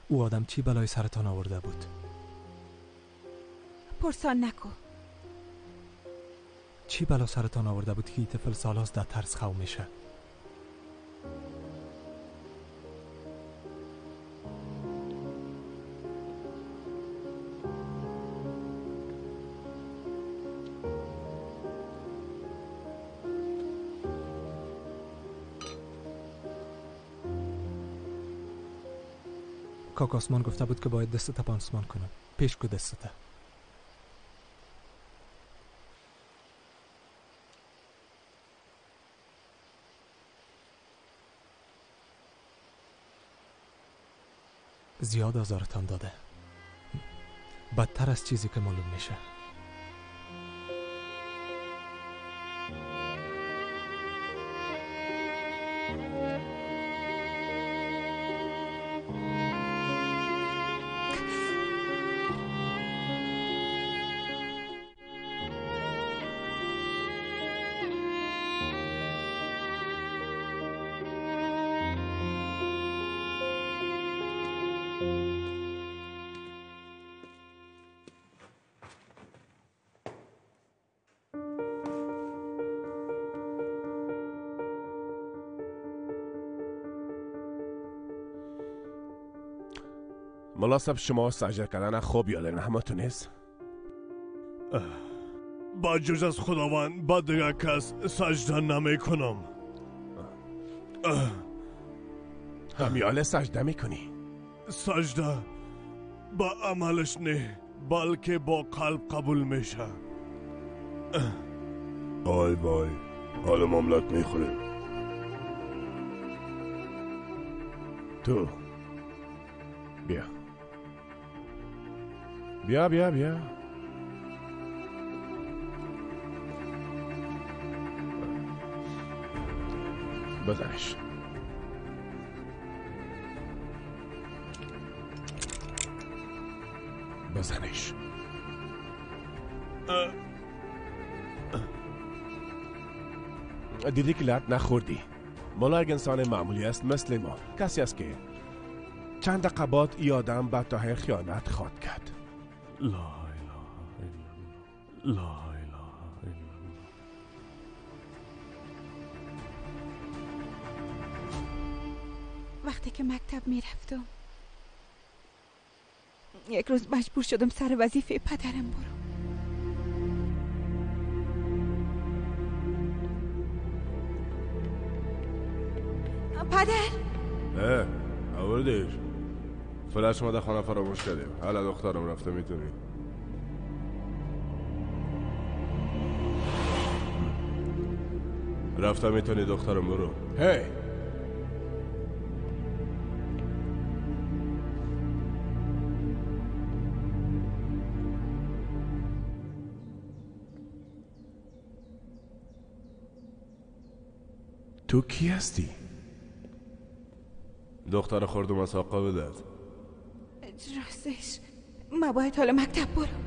او آدم چی بلای سرتان آورده بود؟ پرسان نکن. چی بلا سرتان آورده بود که طفل سالاست در ترس خو میشه؟ کاک آسمان گفته بود که باید دستت پانسمان کنم. پیش کو دستت. زیاد آزارتان داده، بدتر از چیزی که معلوم میشه. ملا صاحب شما سجده کردن خوب یاد دارین، همه تو نیست؟ با جز از خداوند با دیگر کس سجده نمی کنم. همیاله سجده میکنی؟ سجده با عملش نه، بلکه با قلب قبول میشه. آی وای، حالا مملت میخوریم. تو بیا بیا بیا بیا. بزنش. بزنش. دیدی که لط نخوردی. ملا یک انسان معمولی است مثل ما، کسی است که چند دقیقه بعد ای آدم به طاهر خیانت خواهد کرد. لا اله الا الله، لا اله الا الله. وقتی که مکتب میرفتم یک روز مجبور شدم سر وظیفه پدرم برم. پدر اه آوردیش. فلش ما در خانه فراموش کردیم. حالا دخترم رفته میتونی. رفته میتونی دخترم برو. هی تو کی هستی؟ دختر خوردم از آقا بدهد. راستش ما باید حالا مکتب برم.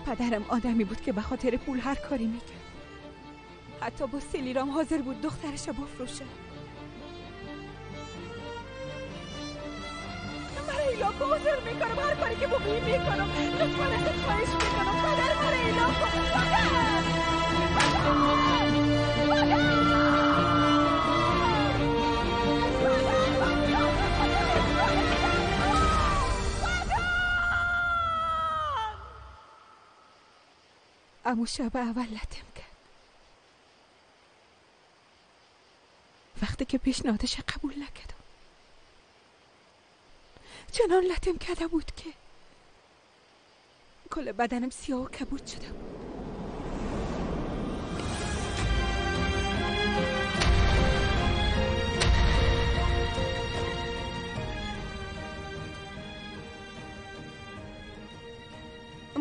پدرم آدمی بود که به خاطر پول هر کاری میکرد. حتی با سلیرام حاضر بود دخترش رو بفروشه. مرا ایلا کن، حاضر میکنم هر کاری که بگویی میکنم. لطفا ازت خواهش میکنم پدر، مرا ایلا کن. پدر، پدر، امو شب اول لطم کرد. وقتی که پیشنهادش قبول نکردم چنان لطم کرده بود که کل بدنم سیاه و کبود شده بود.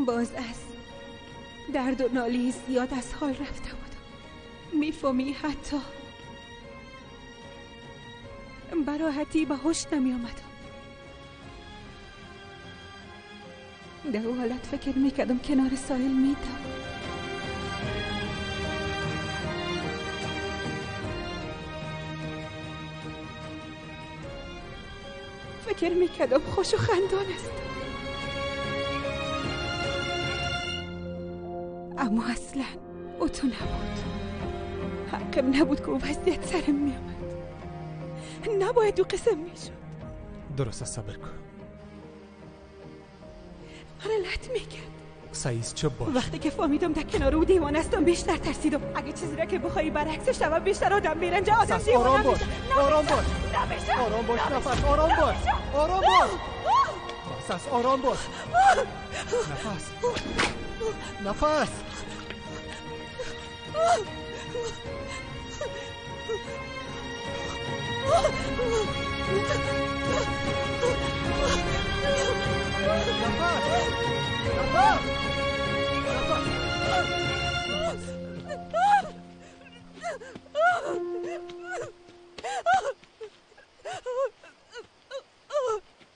باز از درد و نالی زیاد از حال رفته بودم. میفهمی حتی براحتی به هوش نمی آمدم. در او حالت فکر میکردم کنار ساحل میدم. فکر میکردم خوش و خندان است، اما اصلا او تو نبود. حقم نبود که او وضعیت سرم میامد. نباید او قسم میشد. درست صبر کن. مرا لط میکرد. سعیز چه باش. وقتی که فهمیدم در کنار او دیوانه هستم بیشتر ترسیدم. اگه چیزی را که بخوایی برعکسش شود بیشتر آدم میرنجه. آدم دیوانه. آرام باش، آرام باش، آرام باش، نفس، آرام باش، آرام باش، بس، آرام باش، نفس، نفس.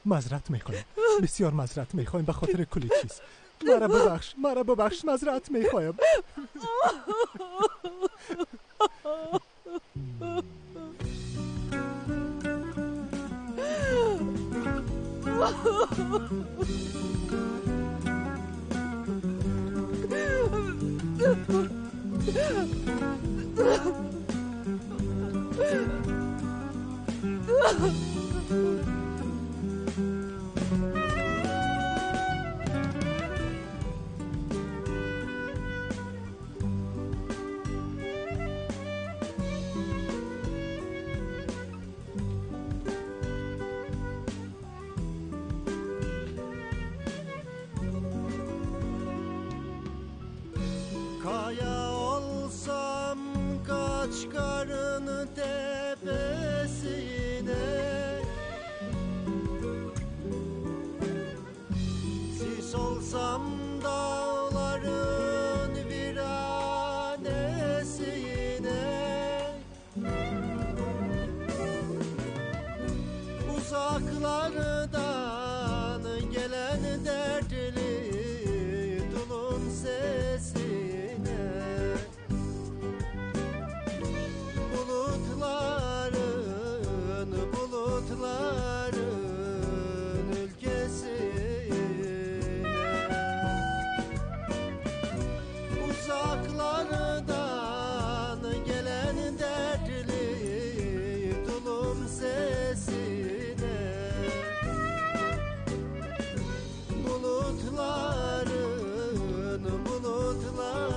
معذرت میخوایم، بسیار معذرت میخوایم به خاطر کلی چیز. مرا ببخش، مرا ببخش، معذرت میخوایم. Baksam dağların viranesine, uzaklardan gelen dertli dulun sesine, bulutların, bulutların ülkesine, uzaklardan gelen dertli dulun sesine, bulutların, bulutların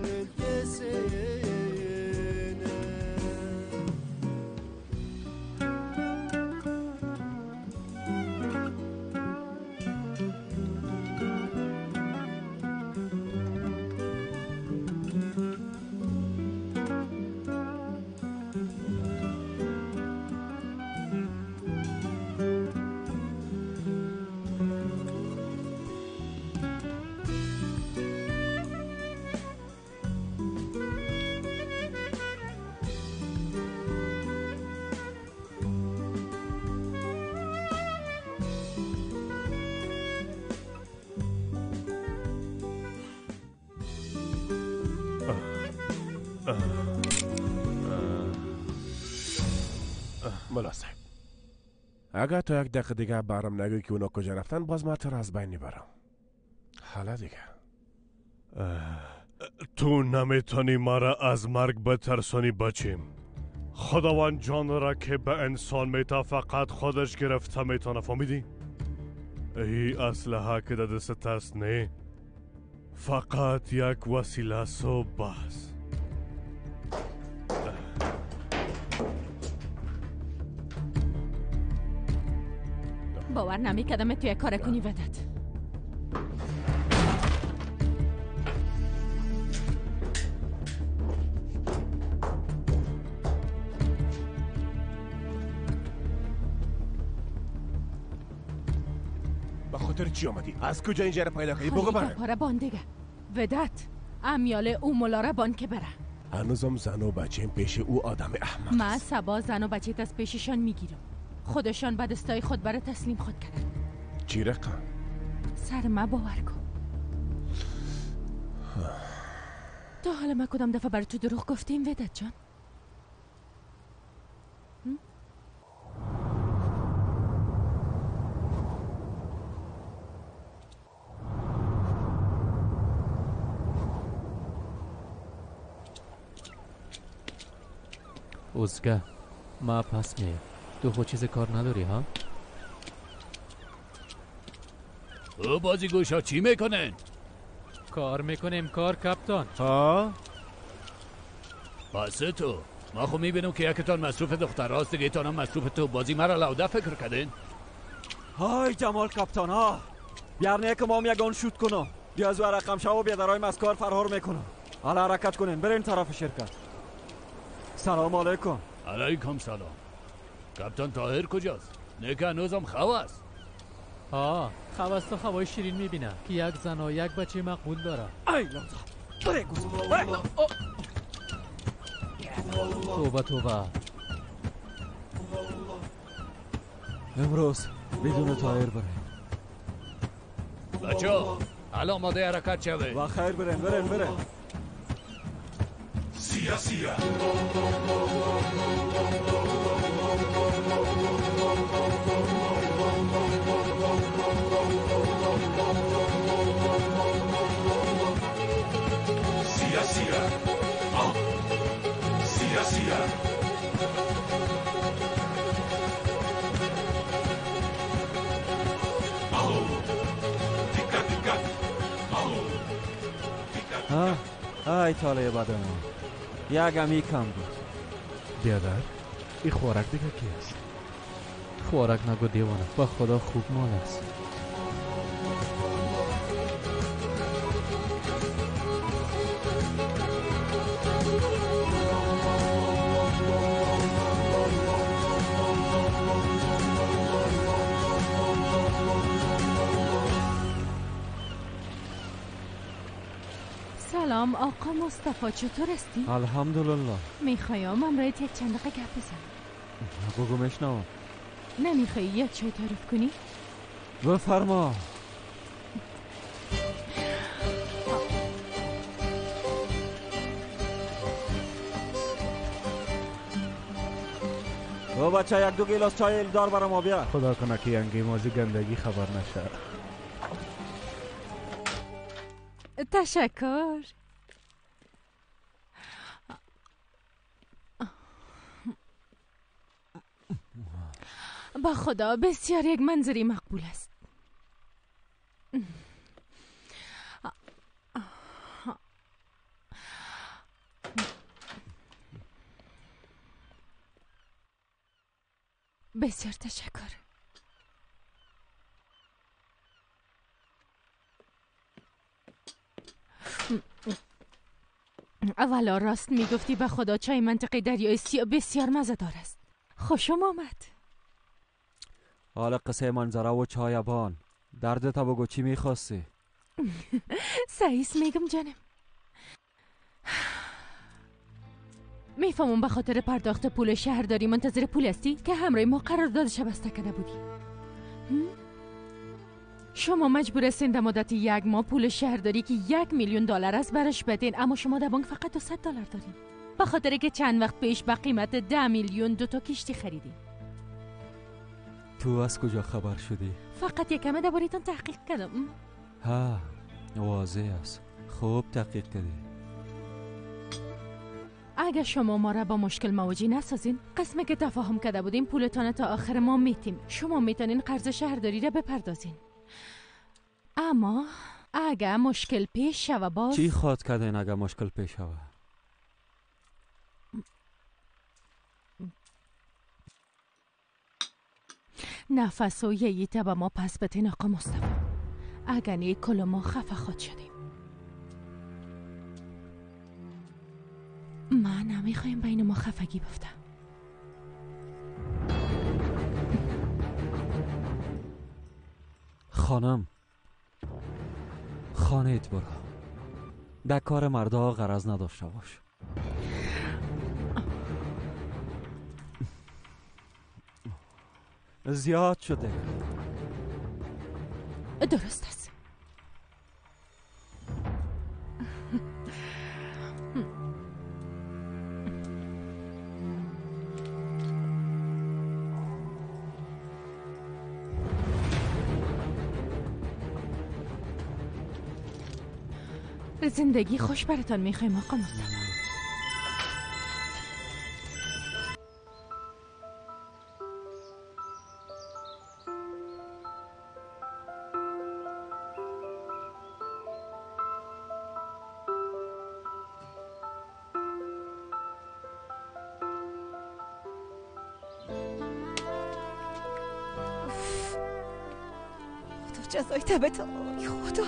ülkesine. ملا صاحب، اگر تا یک دقیقه دیگه برام نگوی که اونا کجا رفتن، باز من تو را از بین میبرم. حالا دیگه تو نمیتونی مرا از مرگ بترسانی بچیم. خداوند جان را که به انسان میته فقط خودش گرفته میتونه، فهمیدی؟ ای اسلحه که در دست است نه، فقط یک وسیله است و بس. باور نمیکردم تو یک کار کنی ودت. به خاطر چی آمدی؟ از کجا اینجا را پیدا کردی؟ بگو برم. پاره بان دیگه ودت، امیال او ملاره بان که بره. هنوزم زن و بچه پیش او آدم احمق. من سبا زن و بچه از پیششان میگیرم. خودشان به دستای خود برای تسلیم خود کردن. چی رقم؟ سر ما باور کن. تا حالا ما کدام دفعه برای تو دروغ گفتیم ودت جان؟ ازگه ما پس می تو خود چیز کار نداری ها؟ او بازیگوشا چی میکنن؟ کار میکنیم، کار کپتان. ها؟ پس تو ما خب میبینم که یکتان مصروف دختراست، دیگه تان هم مصروف تو بازی. مرا لوده فکر کردین؟ های جمال کپتان ها، بیار که ما یگان شوت کنم. بیا از رقم شو و بیا درای از کار فرار میکنم. حالا حرکت کنین برین طرف شرکت. سلام علیکم. علیکم سلام. کپتان طاهر کجاست؟ نه که هنوزم خو است. ها خو است و خوای شیرین میبینه که یک زن و یک بچه مقبول داره. ای لوزا بره گوز. توبه توبه. امروز بدون طاهر بره. بچه حالا آماده حرکت شوه. و خیر برین برین برین. سیاه سیاه. سیاه سیاه. سیاه سیاه. ای طالع بدن یک همی کم بود. بیادر این خوراک دیگه کی است؟ خوراک نگو دیوانه، با خدا خوب مال است. سلام آقا مصطفی، چطور هستی؟ الحمدلله. میخوایم امرایت یک چند دقیقه گپ بزنم. بگو میشنوم. نمیخوایی یک چای تعارف کنی؟ بفرما. او بچه یک دو گیلاس چای الدار برام ما بیا. خدا کنه که ینگی مازی گندگی خبر نشه. تشکر. با خدا بسیار یک منظری مقبول است. بسیار تشکر. اولا راست میگفتی، به خدا چای منطقه دریای سیاه بسیار مزه دار است. خوشم آمد. حالا قصه منظره و چایبان دردت بگو، چی میخواستی؟ سعیس میگم جانم. میفهمم به خاطر پرداخت پول شهرداری منتظر پول هستی که همراه ما قراردادش بسته کرده بودی. شما مجبور هستین در مدت یک ماه پول شهرداری که 1,000,000 دلار است برش بدین، اما شما در بانک فقط 200 دلار دارین، به خاطر که چند وقت پیش به قیمت 10 میلیون 2 تا کشتی خریدین. تو از کجا خبر شدی؟ فقط یکمه درباره‌تان تحقیق کردم. ها واضح است، خوب تحقیق کردی. اگر شما ما را با مشکل مواجه نسازین، قسمی که تفاهم کرده بودیم پولتان تا آخر ما میتیم. شما میتونین قرض شهرداری را بپردازین، اما اگر مشکل پیش شوه باز چی خواد کردین اگر مشکل پیش شوه؟ نفس و یه به ما پس بتین آقا مصطفی، اگر نه کل ما خفه خود شدیم. ما نمیخوایم بین ما خفگی بفته. خانم خانه ایت برو، در کار مردا غرض نداشته باش. زیاد شده. درست است. زندگی خوش براتان میخوایم آقا مصطفی. خدا جزای تبت، آی خدا.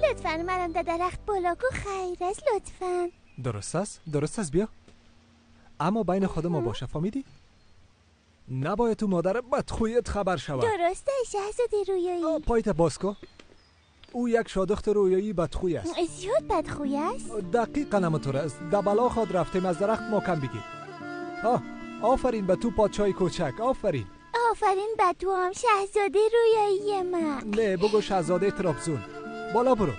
لطفاً منم در درخت بالا کو خیر است لطفاً. درست است، درست است، بیا. اما بین خود ما باشه، فهمیدی؟ نباید تو مادر بدخویت خبر شود. درسته شهزاده رویایی. پایت باز کو. او یک شادخت رویایی بدخوی است. زیاد بدخوی است؟ دقیقا همونطور است. در بلا خود رفتیم، از درخت ماکم بگیر. آفرین به تو پادشاه کوچک، آفرین. آفرین به تو هم شهزاده رویایی من. نه بگو شهزاده ترابزون. بالا برو.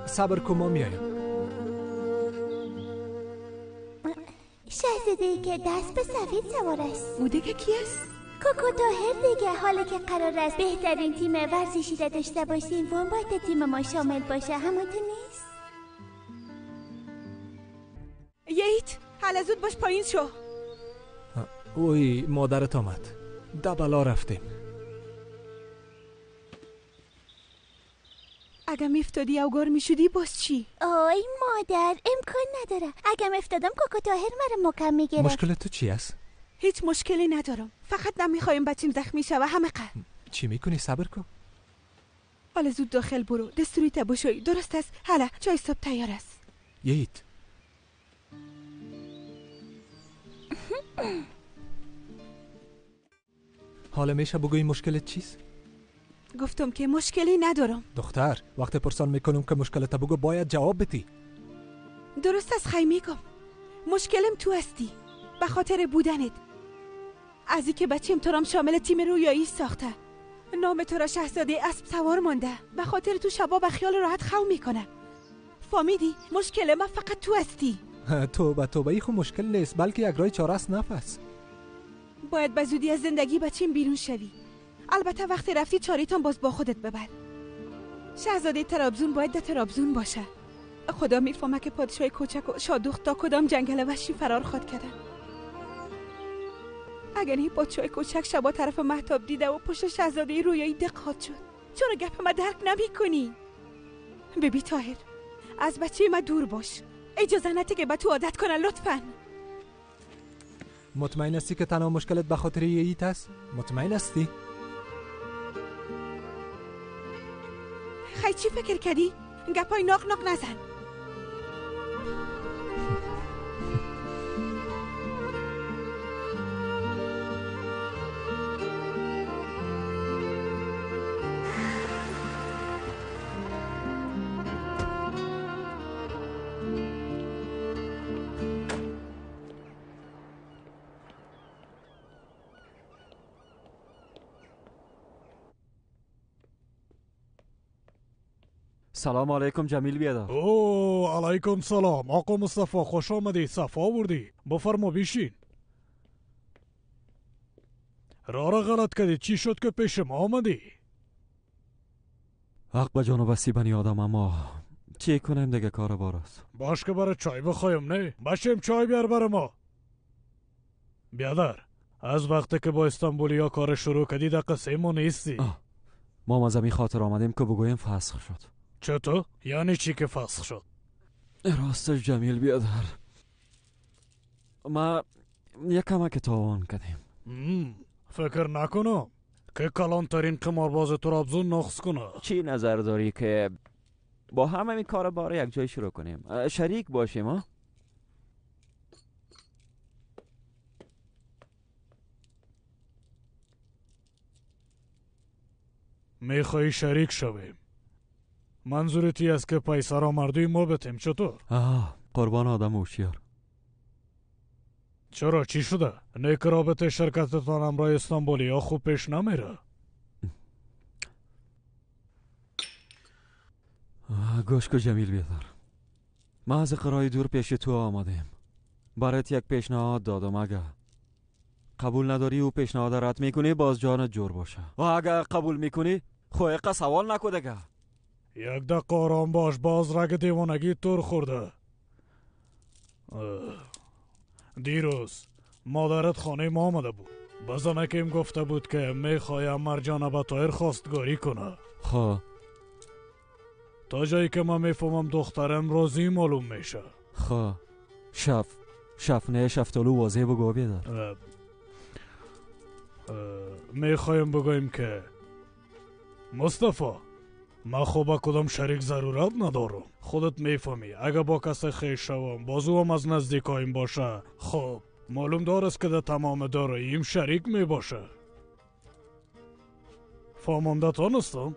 صبر کن ما میایم. شهزاده ای که دست به سفید سوار است. او دیگه کی است؟ کوکو طاهر دیگه. حالا که قرار است بهترین تیم ورزشی را داشته باشیم و باید تیم ما شامل باشه، همونطور نیست؟ ییت حالا زود باش پایین شو. اوی مادرت آمد. دبلا رفتیم. اگه میافتادی اوگار میشدی باز چی؟ آی مادر امکان نداره. اگه افتادم کوکو طاهر مرا مکم میگیره. مشکل تو چی است؟ هیچ مشکلی ندارم، فقط نمیخوایم بچیم زخمی شوه. همه قه چی میکنی؟ صبر کن. حالا زود داخل برو، دستوری تبوشوی. درست است. حالا چای صبح تیار است. ییت حالا میشه بگویی مشکلت چیست؟ گفتم که مشکلی ندارم. دختر وقتی پرسان میکنم که مشکلت بگو باید جواب بدی. درست است خی میگم. مشکلم تو هستی، به خاطر بودنت. از اینکه بچیم تو رام شامل تیم رویایی ساخته، نام تو را شهزاده اسب سوار مانده، به خاطر تو شبا به خیال راحت خو میکنه. فهمیدی؟ مشکل ما فقط تو هستی. توبه توبه، ای خو مشکل نیست، بلکه یک راه چاره است. نفس باید به زودی از زندگی بچیم بیرون شوی. البته وقتی رفتی چاریتان باز با خودت ببر. شهزاده ترابزون باید در ترابزون باشه. خدا میفهمه که پادشاه کوچک و شادوخت تا کدام جنگل وحشی فرار خواد کردن. اگر این پادشاه کوچک شبا طرف مهتاب دیده و پشت شهزاده رویایی دق شد، چرا گپ ما درک نمیکنی؟ ببی طاهر، از بچه ما دور باش. اجازه نده که به تو عادت کنه لطفاً. مطمئن هستی که تنها مشکلت به خاطر ییت است؟ مطمئن هستی؟ خی چی فکر کردی؟ گپای ناق ناق نزن. سلام علیکم جمیل بیادر. او علیکم سلام آقا مصطفی، خوش آمدی، صفا آوردی. بفرما بیشین. راه را غلط کردی، چی شد که پیش ما آمدی؟ حق به جان و بسی بنی آدم، اما چی کنیم دیگه، کار بار است. باش که برای چای بخوایم. نه باشیم چای بیار بر ما. بیادر از وقتی که با استانبولی ها کار شروع کردی در قصه ما نیستی. ما از این خاطر آمدیم که بگوییم فسخ شد. چطور؟ یعنی چی که فسخ شد؟ راستش جمیل بیادر، ما یک کمک تاوان کردیم. فکر نکنم که کلانترین قمارباز ترابزون نقص کنه. چی نظر داری که با هم این کار باره یک جای شروع کنیم، شریک باشیم؟ ها میخوایی شریک شویم؟ منظورتی است که پیسه را مردوی ما بتیم چطور؟ قربان آدم هوشیار. چرا چی شده؟ نیک رابطه شرکتتان همراه استانبولی ها خوب پیش نمیره. گوش کو جمیل بیادر، ما از قرای دور پیش تو آمدیم، برات یک پیشنهاد دادم، اگه قبول نداری و پیشنهاد رد میکنی باز جانت جور باشه، و اگه قبول میکنی خو اقا سوال نکو دیگه. یک دقیقه آرام باش، باز رگ دیوانگی تور خورده. دیروز مادرت خانه ما آمده بود، بزنکیم گفته بود که میخوایم مرجانه به طاهر خواستگاری کنه. خب تا جایی که من میفهمم دخترم راضی معلوم میشه. خب شف نه شفتالو واضح بگو بیادر. میخوایم بگویم که مصطفی ما خب با کدام شریک ضرورت ندارم، خودت میفهمی اگه با کس خویش شوم بازوم از نزدیکایم باشه، خب معلوم دار است که در تمام داراییم شریک میباشه. فهمانده تانستم؟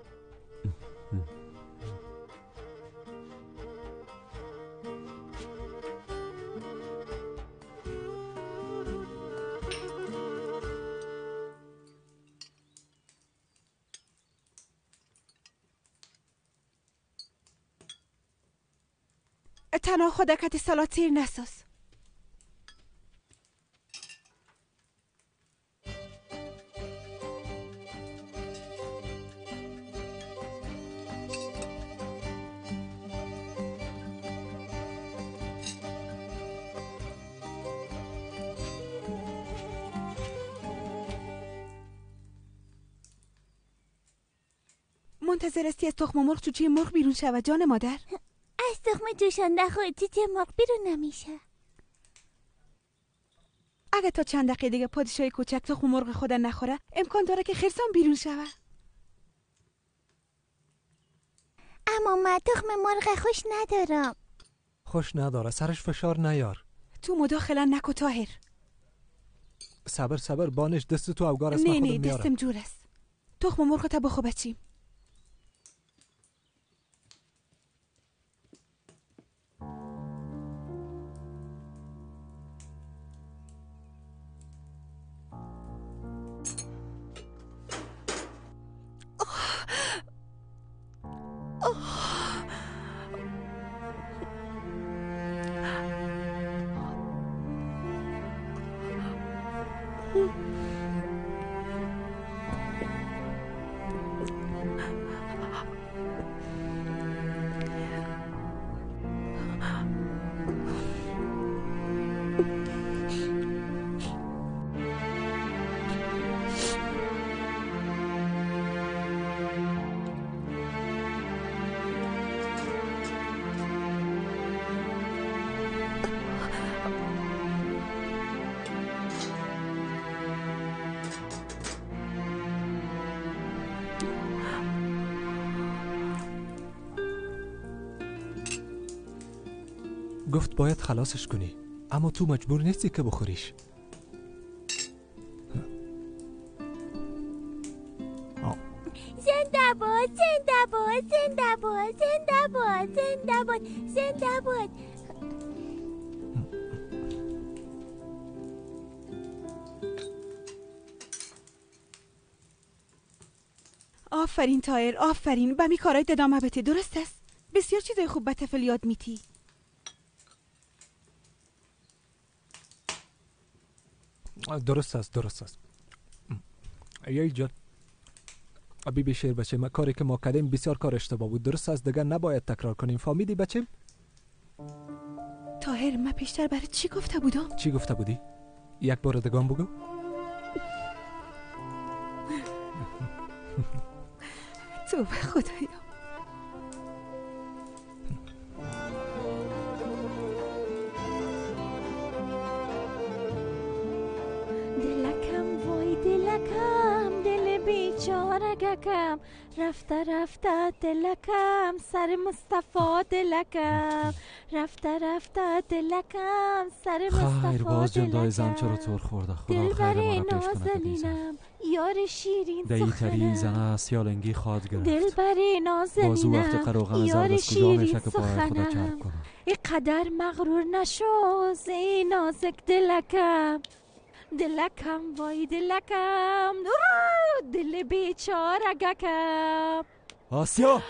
تنها خودکت سالاد سیر نساز. منتظر استی از تخم مرغ چوچه مرغ بیرون شود جان مادر. از تخم جوشانده خود چوچه مرغ بیرون نمیشه. اگه تا چند دقیقه دیگه پادشاه کوچک تخم مرغ خود نخوره امکان داره که خرسان بیرون شود. اما من تخم مرغ خوش ندارم. خوش نداره، سرش فشار نیار. تو مداخله نکو طاهر. صبر صبر بانش، دست تو اوگار است. نه نه دستم جور است. تخم مرغ تا بخو بچیم. گفت باید خلاصش کنی، اما تو مجبور نیستی که بخوریش. زنده باد زنده باد زنده باد زنده باد زنده باد زنده باد. آفرین طاهر، آفرین. به می کارای ادامه بده، درست است. بسیار چیزای خوب به طفل یاد میتی. درست است، درست است. یای جان بی بی شیر بچه، ما کاری که ما کردیم بسیار کار اشتباه بود، درست است، دیگه نباید تکرار کنیم. فهمیدی بچه؟ طاهر من پیشتر برای چی گفته بودم؟ چی گفته بودی؟ یک بار دیگه بگو. توبه خدایا. دلکم وای دلکم، دل بیچارگکم، رفته رفته دلکم سر مصطفی، دلکم رفته رفته دلکم سر مصطفی. خیر باز جان دای زن چرا تور خورده، خدا خیر ما را پیش کنه. یار شیرین سخنم زنه سیالنگی خواد گرفت. دلبر نازنینم یار شیرین سخنم، ای قدر مغرور نشو زی نازک دلکم، دلکم وای دلکم، دل بیچارگکم. آسیا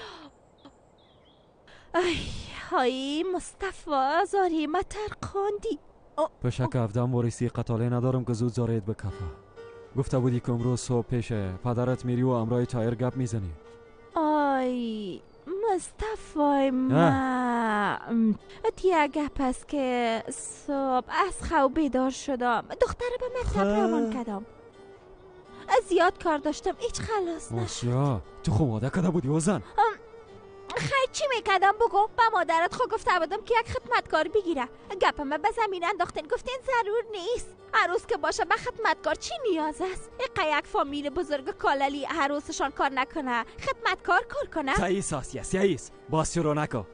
ای های مصطفی زاری ما ترقاندی. پشک افدم ورسی قتاله ندارم که زود زارید بکفه. گفته بودی که امروز صبح پیش پدرت میری و امرای تایر گپ میزنی. آی مصطفی ما تیه گپ است که صبح از خواب بیدار شدم، دختر به مکتب روان کردم، زیاد کار داشتم، هیچ خلاص نشد. تو خب آماده کرده بودی وزن؟ خیر چی میکردم بگو؟ به مادرت خود گفته بودم که یک خدمتکار بگیره، گپم به زمین انداختین، گفتین ضرور نیست، عروس که باشه به خدمتکار چی نیاز است؟ ایقا یک فامیل بزرگ کالالی عروسشان کار نکنه، خدمتکار کار کنه. سعیس آسیا سعیس باسی رو نکن،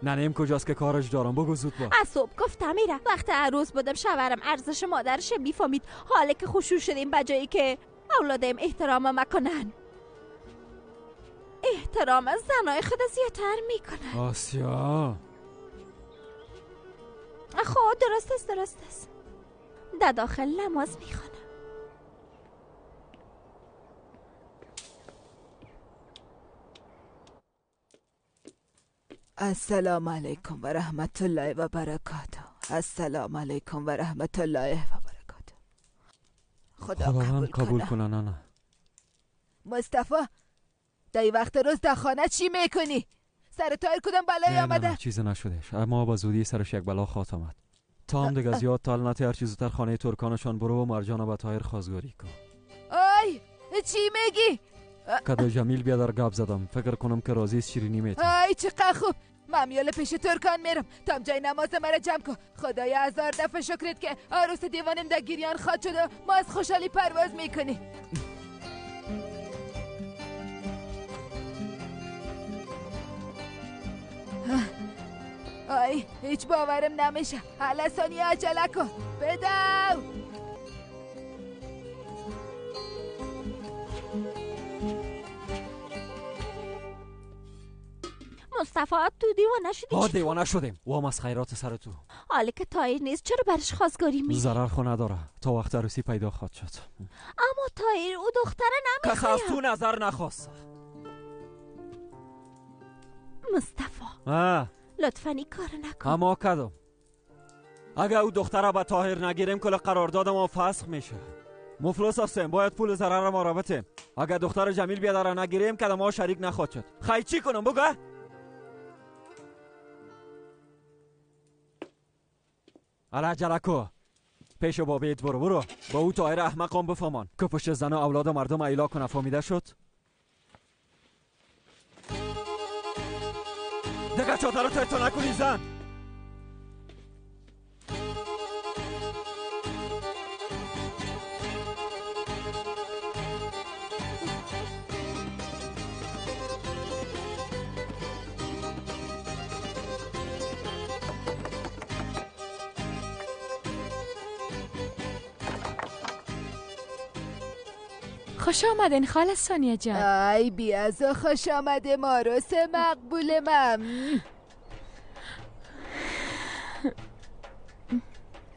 ننیم کجاست که کارش دارم، بگو زود با. از صبح گفتم میره، وقت عروس بودم شوهرم ارزش مادرش میفهمید، حالا که خوشو شدیم به جایی که اولادم احترام مکنن، احترام از زنای خود زیادتر میکنن. آسیا خب درست است، درست است. در داخل نماز میخوانم. السلام علیکم و رحمت الله و برکاته. السلام علیکم و رحمت الله و برکاته. خدا قبول کنه. نه مصطفی، در وقت روز در خانه چی میکنی؟ سر تایر کدام بلای آمده؟ نه چیز نشدهش، اما با زودی سرش یک بلا خواهد آمد. تا هم دیگه زیاد تال نتی، هر چیز زودتر خانه ترکانشان برو و مرجان با تایر خواستگاری کن. آی چی میگی؟ کدو جمیل بیادر گپ زدم، فکر کنم که راضی شیرینی میتم. آی چقدر خوب، من میاله پیش ترکان میرم. تام جای نماز مرا جمع کن. خدای هزار دفعه شکرت که عروس دیوانم در گریان خواد شده، ما از خوشحالی پرواز میکنی. آی هیچ باورم نمیشه. حالا ثانیه عجله کن، بدو. مصطفی تو دیوانه شدی؟ ها دیوانه شدیم و هم از خیرات سر تو. حالا که تایر نیست چرا برش خواستگاری می؟ ضرر خو نداره، تا وقت عروسی پیدا خواهد شد. اما تایر او دختره نمیخواد. کس از تو نظر نخواست. مصطفی لطفا این کار نکن. اما کدام اگه او دختره به طاهر نگیریم کل قرارداد ما فسخ میشه. مفلس هستیم، باید پول ضرر ما را بتیم. اگه دختر جمیل بیادر نگیریم که ما شریک نخواهد شد. خی چی کنم بگو؟ عجله کو، پیش بابیت برو، برو با او طاهر احمقم بفهمان که پشت زن و اولاد مردم ایلا کنه. فهمیده شد؟ دیگه چادر رو تو نکنی زن. خوش آمدین خاله سانیا جان. ای بیازا خوش آمده ماروس مقبول من.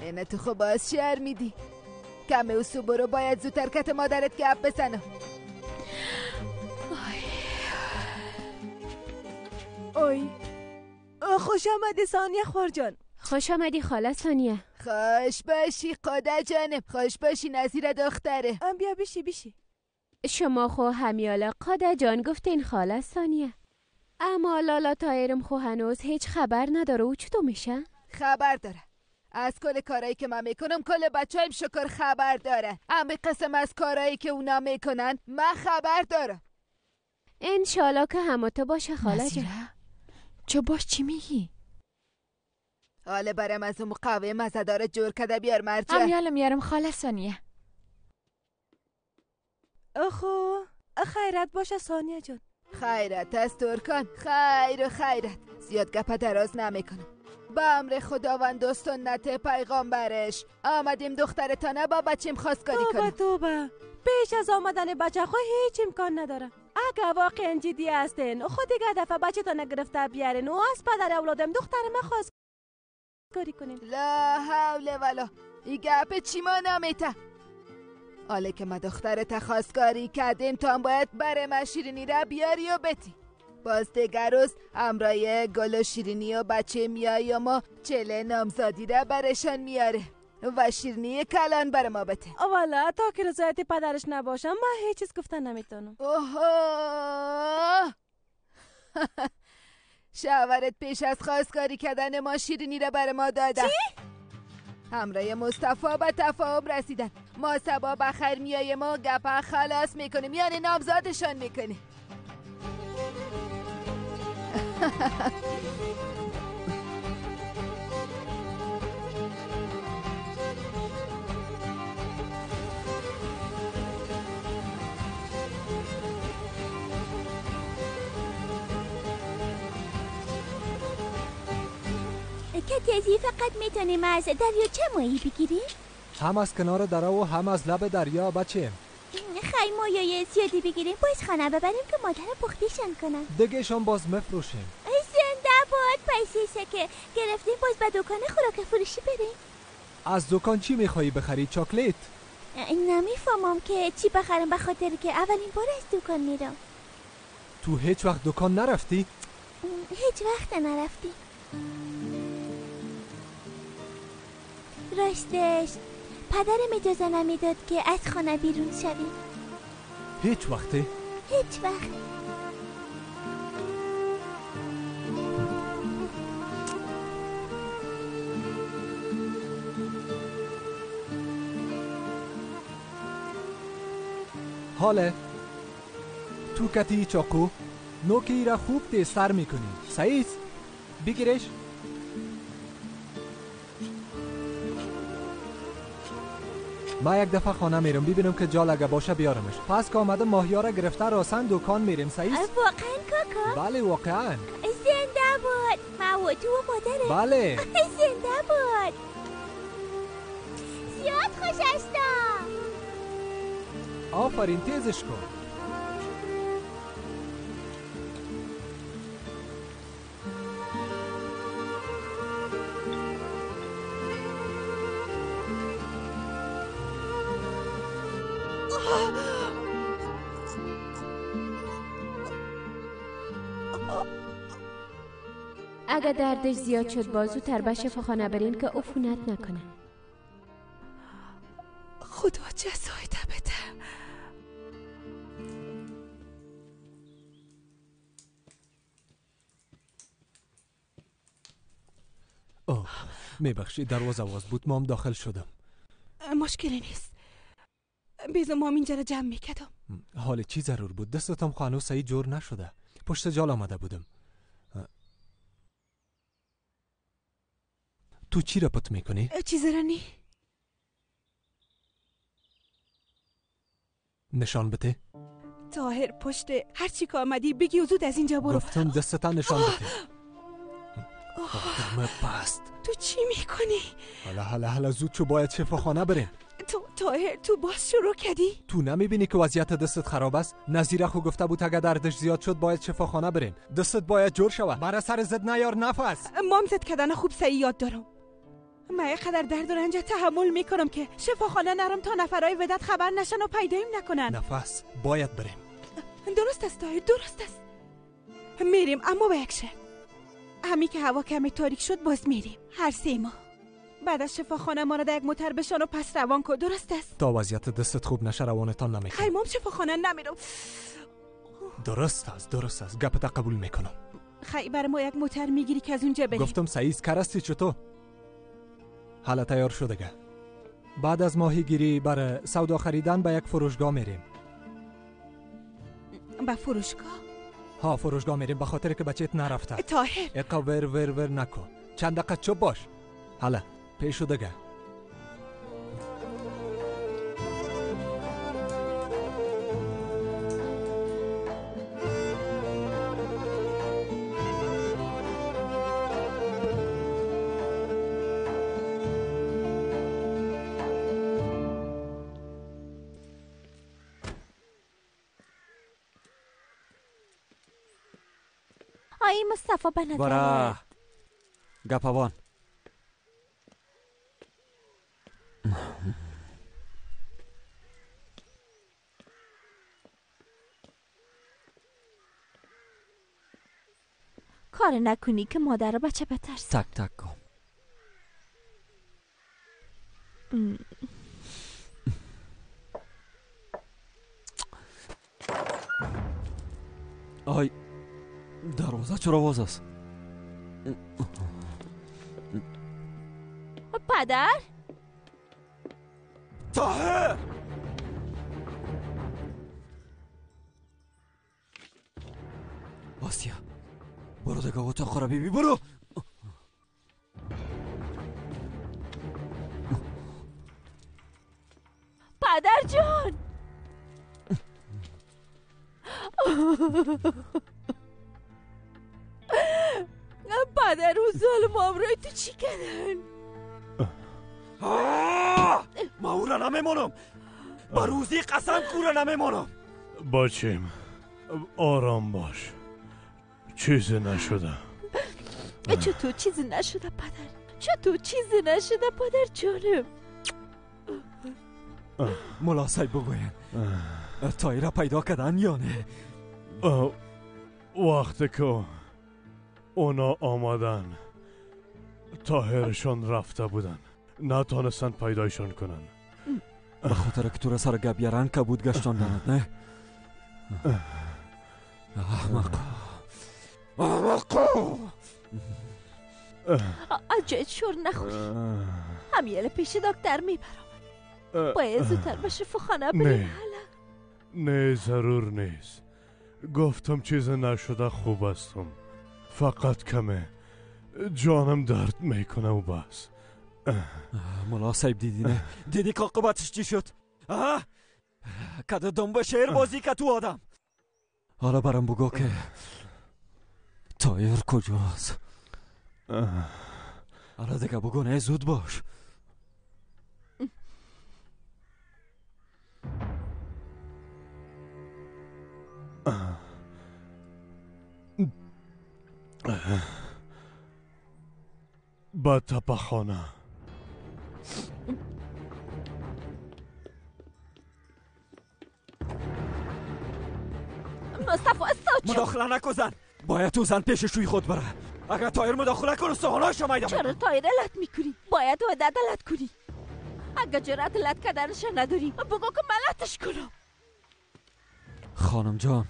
اینه تو خب باز شعر میدی. کمه اصو برو، باید زودتر کت مادرت گپ بزنم. اوی خوش آمدی سانیا خوار جان. خوش آمدی خاله سانیا. خوش باشی قاده جانم، خوش باشی نظیر دختره. ام بیا بشی بشی. شما خو همیالا قاده جان گفتین خاله سانیا، اما لالا تایرم خو هنوز هیچ خبر نداره. او چطور میشه؟ خبر داره از کل کارایی که من میکنم. کل بچه‌ایم شکر خبر داره. اما قسم از کارایی که اونا میکنن من خبر دارم. انشالله که همه تو باشه خاله جان. چه باش چی میگی؟ حالا برم از اون قهوه مزه‌دار جور کده بیار مرجع. امیالا میارم خاله سانیه. اخو خیرت باشه سانیه جان. خیرت از ترکان، خیر و خیرت. زیاد گپ دراز نمیکنم. به امر خداوند و سنت پیغامبرش آمدیم دخترتانه با بچیم خواستگاری کنیم. توبه توبه، پیش از آمدن بچه خو هیچ امکان نداره. اگه واقعا جدی هستین خود دیگه دفعه بچه تا نگرفته بیارین و از پدر اولادم دختر ما خواستگاری کنیم. لا حول ولا، ای گپ چی ما نمیته. حالا که ما دخترت خواستگاری کردیم تا هم باید بر ما شیرینی را بیاری و بتی. باز دیگر روز همراه گل و شیرینی و بچه میای و ما چله نامزادی را برشان میاره و شیرینی کلان بر ما بته. والا تا که رضایت پدرش نباشم من هیچ چیز گفتن نمیتونم. اوه شوهرت پیش از خواستگاری کردن ما شیرینی را بر ما داده. چی؟ همراه مصطفی به تفاهم رسیدن. ما صبا بخیر میایم و گپه خلاص میکنیم، یعنی نامزادشان میکنیم. کتی فقط میتونیم از دریاچه ماهی بگیریم؟ هم از کنار درا و هم از لب دریا بچه. خیلی مایه زیادی بگیریم باز خانه ببریم که مادر پختیشان کنن. دیگه شان باز مفروشیم. زنده باد پیسه که گرفتیم باز به دکان خوراک فروشی بریم. از دکان چی میخوایی بخری؟ چاکلیت؟ نمیفهمم که چی بخرم، به خاطر که اولین بار از دکان میرم. تو هیچ وقت دکان نرفتی؟ هیچ وقت نرفتیم. راستش پدرم اجازه نمیداد که از خانه بیرون شویم. هیچ وقتی؟ هیچ وقت. حاله تو کتی چاقو نوکی را خوب تیزتر میکنی. صحیح است؟ بگیرش. ما یک دفعه خانه میرم ببینم که جال اگه باشه بیارمش. پس که آمده ماهیا را گرفته راسن دکان میریم. صحیح است؟ واقعا کاکا؟ بله واقعا. زنده باد. ما و تو و مادره. بله. زنده باد. زیاد خوش هستم. آفرین، تیزش کن. اگه دردش زیاد شد بازو تر به شفاخانه برین که عفونت نکنه. خدا جزای بده. اوه میبخشید، دروازه باز بود، مام داخل شدم. مشکلی نیست، بیزو مام اینجا را جمع میکردم. حال چی ضرور بود؟ دستتم خانو صحیح جور نشده، پشت جال آمده بودم. تو چی را پت میکنی؟ چیزی را نی. نشان بده. طاهر پشت هر چی که آمدی بگی و زود از اینجا برو. گفتم دستت نشان بده. آدم پست. تو چی میکنی؟ حالا حالا حالا زود چو باید شفاخانه بریم. تو طاهر تو باز شروع کردی؟ تو نمیبینی که وضعیت دستت خراب است؟ نظیره خو گفته بود اگه دردش زیاد شد باید شفاخانه بریم. دستت باید جور شود. مرا سر زد نیار نفس. مام زد کردن خوب سعی یاد دارم. من اینقدر درد و رنج تحمل میکنم که شفاخانه نرم تا نفرای ودت خبر نشن و پیدایم نکنن. نفس باید بریم. درست است طاهر، درست است. میریم اما به یک شرط. همی که هوا کمی تاریک شد باز میریم، هر سه ما. بعد از شفاخانه ما را در یک موتر بشان و پس روان کن. درست است؟ تا وضعیت دستت خوب نشه روانتان نمیکنم. خیمام شفاخانه نمیرم. درست است، درست است، گپت قبول میکنم. خی بر ما یک موتر میگیری که از اونجا بریم. گفتم سعیز کرستی چطور؟ حالا تیار شده. بعد از ماهیگیری برای سودا خریدن به یک فروشگاه میریم. به فروشگاه؟ ها فروشگاه میریم به خاطر که بچهت نرفته. طاهر اقا ور ور ور نکن، چند دقیقه چوب باش. حالا پیش دیگه. آی مصطفی به نظرت برا گپوان کار نکنی که مادر بچه بترسه. تک تک کن. آی دروازه چرا باز است؟ پدر؟ طاهر! آسیا برو دیگه اتاق را بیبی، برو. پدر جان پدر و ظالم آبروی تو چی کردن؟ ما او را نمیمانم، با روزی قسم کو را نمیمانم. بچیم آرام باش، چیزی نشده. چطور چیزی نشده پدر؟ چطور چیزی نشده پدر جانم؟ ملا صاحب بگوین تایی را پیدا کردن یا نه؟ وقتی که اونا آمدن، طاهرشان رفته بودن، نتانستن پیدایشان کنن. به خاطر که تو را سر گپ یاران کبود گشتاندند، نه؟ احمق احمق. از شور نخوری، همیشه پیش دکتر میبرم. باید زودتر به شفاخانه بریم. نه ضرور نیست. گفتم چیز نشده، خوب هستم. فقط کمه جانم درد میکنه و بس. ملا صاحب دیدی نه؟ دیدی که عاقبتش چی شد؟ کده دنب شعر بازی که تو آدم. حالا برام بگو که تایر کجاست؟ حالا دیگه بگو، نه زود باش. با تپخانه. مصطفی استاد، مداخله نکن زن. باید تو زن پیش شوی خود بره. اگر تایر مداخله کنه سوالایش میدم. چرا تایر لط میکنی؟ باید وداد لط کنی. اگر جرأت لط کردنش نداری بگو که من لطش کنم. خانم جان،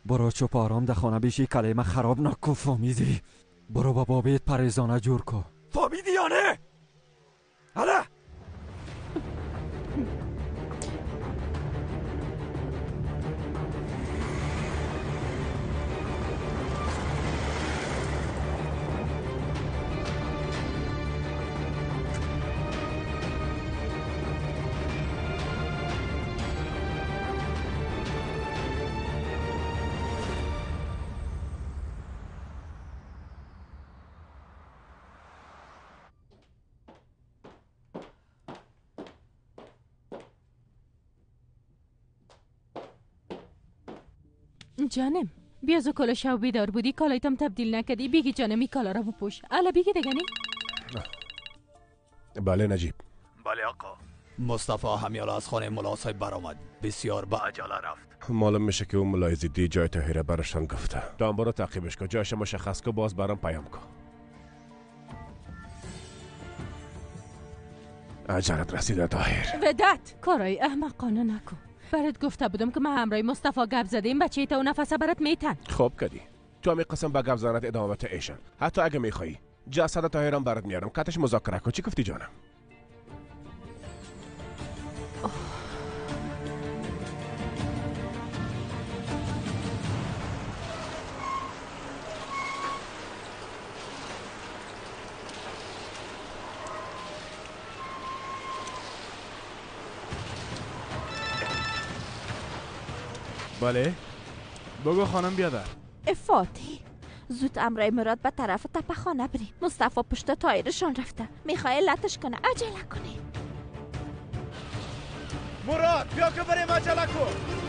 برو چوب آرام در خانه بیشی، کلمه خراب نکن، فهمیدی؟ برو با بابیت پریزانه جور کن، فهمیدی یا نه؟ حالا جانم بیا زو کلا شو بیدار بودی، کالایتم تبدیل نکردی. بیگی جانم این کالا را بپوش. الا بیگی دیگه نی؟ بله نجیب. بله آقا. مصطفی همیالا از خانه ملا صاحب برآمد، بسیار به عجله رفت. معلوم میشه که اون ملای زیدی جای طاهره براشان گفته. دام برو تعقیبش کن، جایش مشخص کن، باز برام پیام کن. عجلت رسیده طاهر. ودت کارای احمقانه نکن. برات گفته بودم که من همراه مصطفی گپ زدیم، بچه تا و نفسه برات میتن. خوب کدی تو همی قسم به گپ زنت ادامه بده ایشان. حتی اگه میخوایی جسد طاهرم برات میارم، کتش مذاکره کن. چی گفتی جانم؟ بله بگو خانم بیادر. فاتی زود امرای مراد به طرف تپه خانه بریم. مصطفی پشت تایرشان رفته، میخواه لطش کنه. عجله کنیم. مراد بیا که بریم، عجله کن.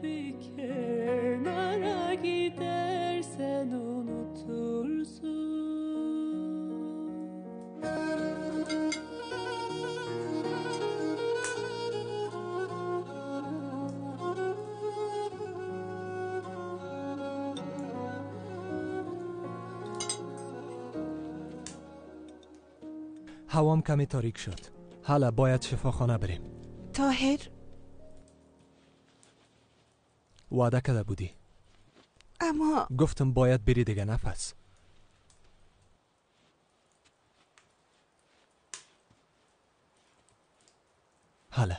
bir kenara gidersen unutursun. هوام کمی تاریک شد. حالا باید شفاخانه بریم. طاهر، وعده کرده بودی. اما گفتم باید بری دیگه. نفس. حالا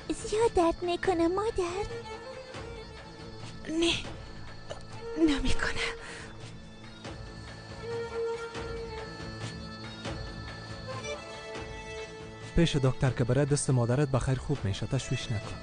زیاد درد میکنه مادر؟ نه، نمیکنه. پیش دکتر که بره دست مادرت بخیر خوب میشه، تشویش نکن.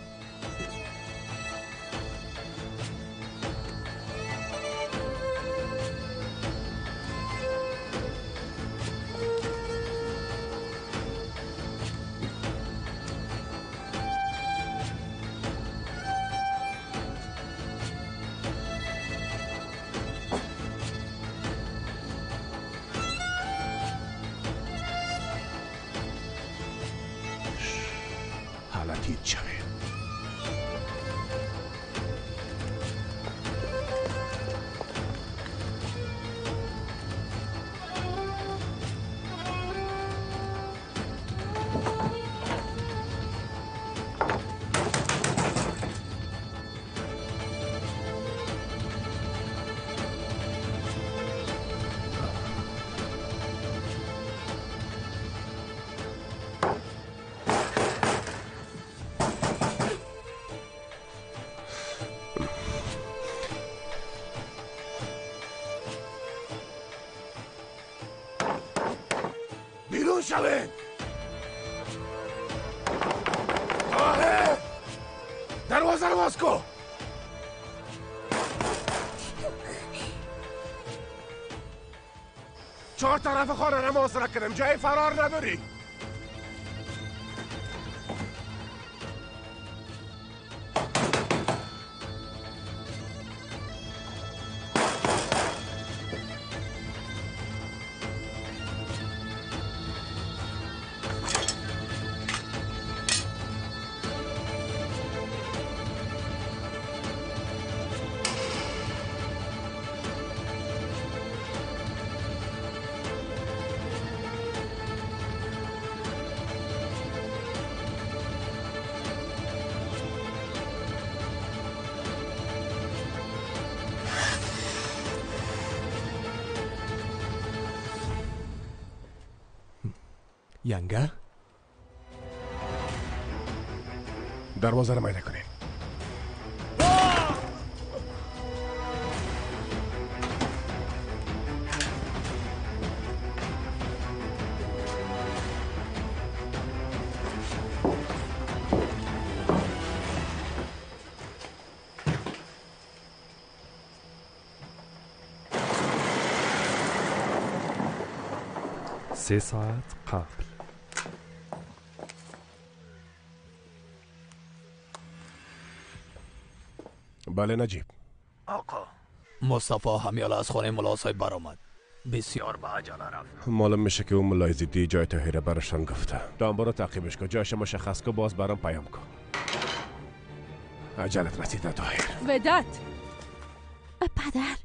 حالتید شویم. بیرون شوید. طاهر، دروازه رو باز کن. چهار طرف خانه رو محاصره کردم، جای فرار نداری. ینگه، دروازه رو میده کنین. سه ساعت قبل. بله نجیب. آقا مصطفی همیاله از خانه ملا صاحب برآمد. بسیار به عجله رفت. معلوم میشه که اون ملای زیدی جای طاهره برشان گفته. دام برو تعقیبش کن، جایش مشخص کن، باز برام پیام کن. عجلت رسیده طاهر. وداد. پدر،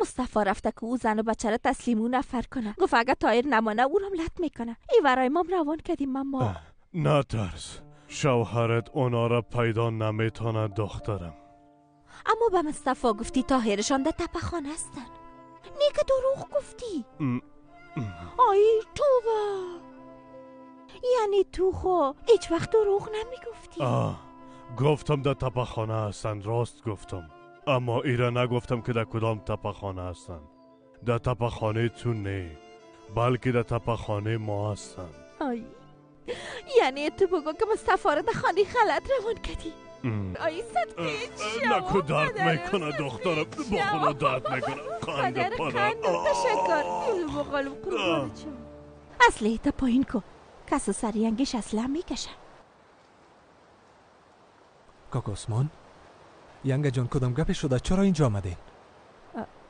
مصطفی رفته که او زن و بچه را تسلیم او نفر کنه. گفت اگه طاهر نمانه او را لط میکنه. ای ورای مام روان کردیم. ماما نترس، شوهرت اونا را پیدا نمیتونه دخترم. اما به مصطفی گفتی طاهرشان در تپه خانه هستن. نیکه دروغ گفتی. آی توبه. یعنی تو خو هیچ وقت دروغ نمیگفتی. گفتم در تپخانه هستند، راست گفتم، اما ایره نگفتم که در کدام تپخانه هستند. در تپخانه تو نه، بلکه در تپخانه ما هستند. آی، یعنی تو بگو که مصطفی را در خانه غلط روان کردی. آی صد نکو درد میکنه دخترم، با خدا درد میکنه. قند پدر تشکر. بقالم قربان چم. اصله تا پایین کو کس سرینگش اصلا میکشه. کاکا عثمان، ینگه جان کدام گپی شده؟ چرا اینجا آمدین؟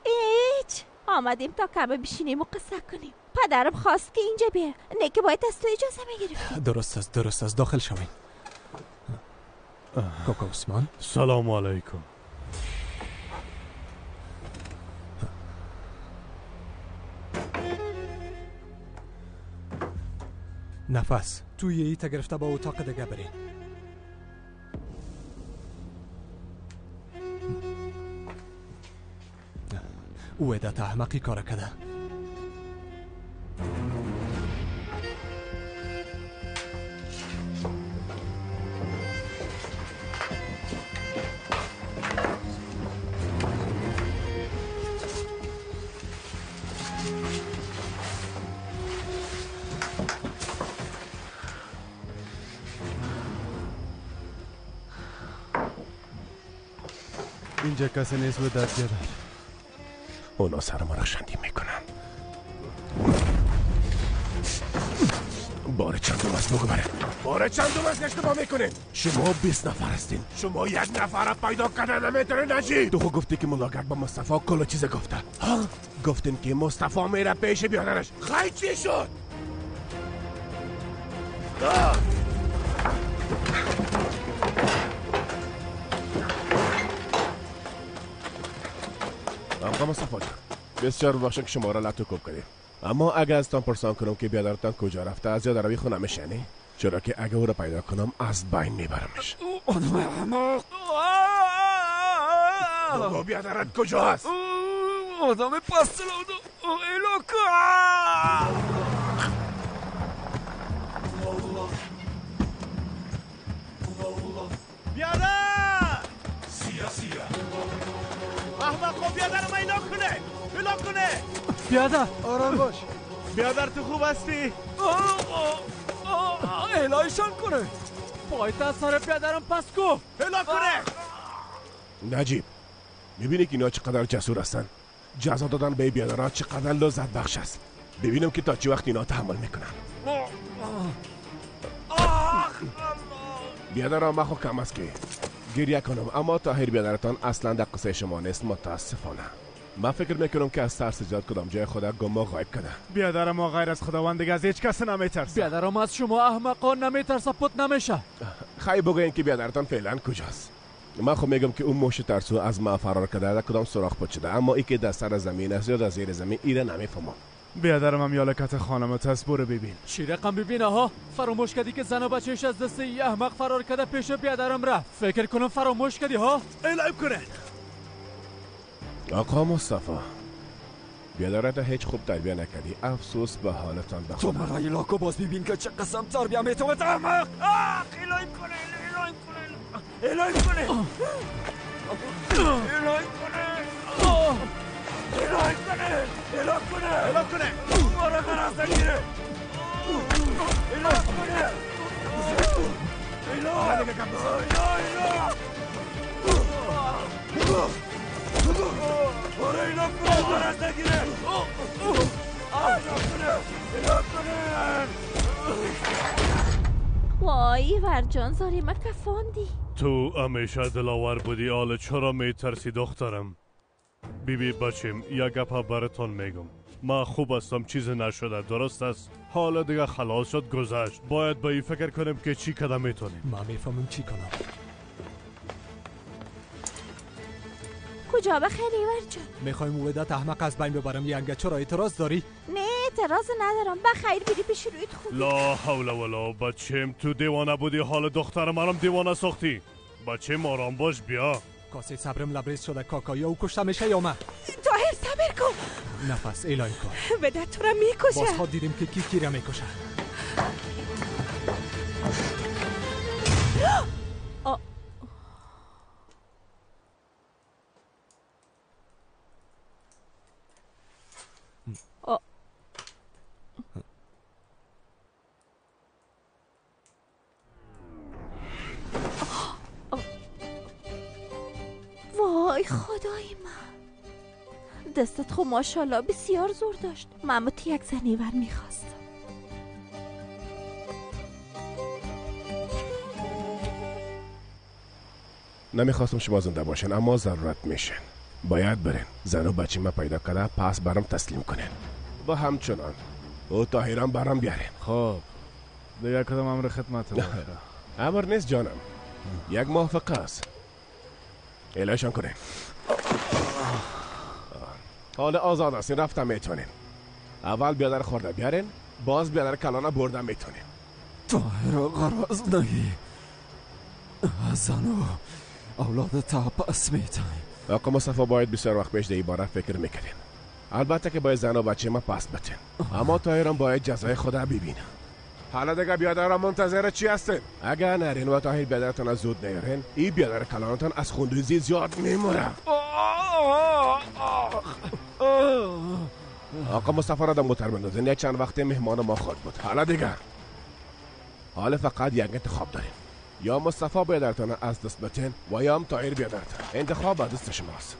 هیچ، آمدیم تا کمه بشینیم و قصه کنیم. پدرم خواست که اینجا بیا، نه که باید از تو اجازه میگرفتی. درست است، درست است، داخل شوین. کاکا عثمان، سلام علیکم. نفس توی ایتا گرفته با اتاق دیگه برین. او عدت احمقی کار کرده. اینجا کسی نیست و درد بیادر. اونا سر ما را شندی میکنن. بار چندم است بگو بره. بار چندم است اشتباه میکنین. شما 20 نفر هستین، شما یک نفر را پیدا کردن نمیتونین. نجی تو خود گفتی که ملاقات با مصطفی کل چیز گفته. ها گفتین که مصطفی میره پیش بیادرش. خیلی چی شد؟ آقا مصطفی جان، بسیار ببخشید که شما را لطو کوب کردیم، اما اگه از تان پرسان کنم که بیادرتان کجا رفته، از یاد روی خو نمیشنی؟ چرا که اگه او را پیدا کنم از بین میبرمش. بگو بیادرت کجا هست؟ آدم پستلادو الوکا. بیادر سیا سیا احمق، بیادر ما ایلا کنه، ایلا کنه. بیادر آرام باش. بیادر تو خوب هستی؟ الهیشان کنه. پایت سر بیادرم پس کو. ایلا کنه. نجیب، میبینی که اینا چقدر جسور هستن؟ جزا دادن به بیادرها چقدر لذت بخش است. ببینم که تا چه وقت اینا تحمل میکنن. بیادرها ما خو کم است که گریه کنم، اما طاهر بیادرتان اصلا در قصه شما نیست متاسفانه. من فکر میکنم که از ترس زیاد کدام جای خدا گم و غایب کرده. بیادر ما غیر از خداوند دیگه از هیچ کس نمیترسه. بیادرم از شما احمقان نمیترسه، پت نمیشه. خیلی بگوین که بیادرتان فعلا کجاست؟ من خب میگم که اون موش ترسو از ما فرار کرده، در کدام سوراخ پت شده، اما ای که در سر زمین است یا در زیر زمین ایره نمیفهمم. بیادرم هم یالکت خانمت هست، برو ببین. چی رقم ببینه ها؟ فراموش کردی که زن و بچهش از دست ای احمق فرار کرده پیش بیادرم رفت. فکر کنم فراموش کردی ها؟ الهی کنه. آقا مصطفی، بیادرت هیچ خوب تربیه نکردی، افسوس به حالتان. به تو مرای لاکو باز ببین که چه قسم تربیه میتومت احمق. آخ الهی کنه، الهی کنه، الهی کنه، الهی کنه، الهی کنه، الهی کنه، الهی کنه، مرا غرض نگیره. الهی کنه، الهی، الهی، وای ورجان زاری ما کفاندی. تو همیشه دلاور بودی، حالا چرا میترسی دخترم؟ بیبی بچیم یک گپ براتون میگم، ما خوب هستم، چیز نشده، درست است؟ حالا دیگه خلاص شد، گذشت. باید به این فکر کنیم که چی کدام میتونیم. ما میفهمم چی کنم. کجا بخیر ایور جان؟ میخوایم ودت احمق از بین ببرم. ینگه چرا اعتراض داری؟ نه اعتراض ندارم، بخیر بیری پیش رویت خوب. لا حول ولا بچیم، تو دیوانه بودی، حال دختر منم دیوانه ساختی. بچیم آرام باش، بیا. کاسه صبرم لبریز شده کاکا، یا او کشته میشه یا من. طاهر صبر کن. نفس ایلاین کن. ودت تو را میکشه. باز دیدیم که کی کی را میکشه. های ما دستت خو ماشاءالله بسیار زور داشت. من تو یک زنیور میخواستم. نمیخواستم شما زنده باشن، اما ضرورت میشن. باید برین زن و بچه ما پیدا کرده پس برام تسلیم کنن و همچنان او طاهرم برام بیارین. خب دیگه کدام امر خدمت باشه؟ امر نیست جانم، یک موافقه است. الهشان کنین. حالا آزاد هستین، رفتم میتونین. اول بیادر خورده بیارین، باز بیادر کلانا بردم میتونین. طاهر غرض نهی زن و اولاد تا پس میتونین. آقا مصطفی باید بسیار وقت پیش در باره فکر میکردین. البته که باید زن و بچه ما پس بتین، اما طاهرم باید جزای خدا ببینه. حالا دیگه بیادرم منتظر چی هستین؟ اگر نرین و طاهر بیادرتان از زود نیارین، این بیادر کلانتان از خونریزی زیاد میموره. آقا مصطفی را در موتر بندازین، یک چند وقت مهمان ما خود بود. حالا دیگه حالا فقط یک انتخاب داریم، یا مصطفی بیادرتان از دست بتین و یا هم طاهر بیادرتان. انتخاب به دست شماست.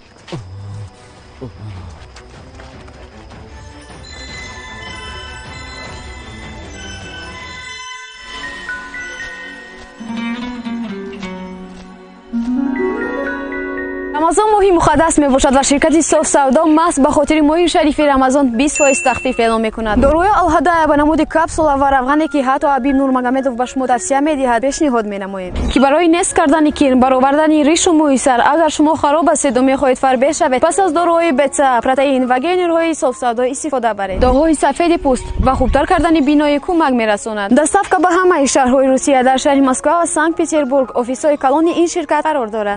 рамазон моҳи муқаддас мебошад ва ширкати Соф Савдо маҳз ба хотири моҳи шарифи Рамазон 20% тахфиф эълон мекунад. Доруи Алҳадая ба намуди капсула ва равғане ки ҳатто Ҳабиб Нурмагомедов ба шумо тавсия медиҳад пешниҳод менамоем, ки барои нест кардани кирм, баровардани ришу мӯи сар, агар шумо хароб ҳастед ва мехоҳед фарбеҳ шавед, пас аз доруҳои БЦА, протеин ва генерҳои Соф Савдо истифода баред. Доғҳои сафеди пӯст ва хубтар кардани биноӣ кӯмак мерасонад. Доставка ба ҳамаи шаҳрҳои Русия, дар шаҳри Москва ва Санкт-Петербург офисҳои калони ин ширкат қарор дорад.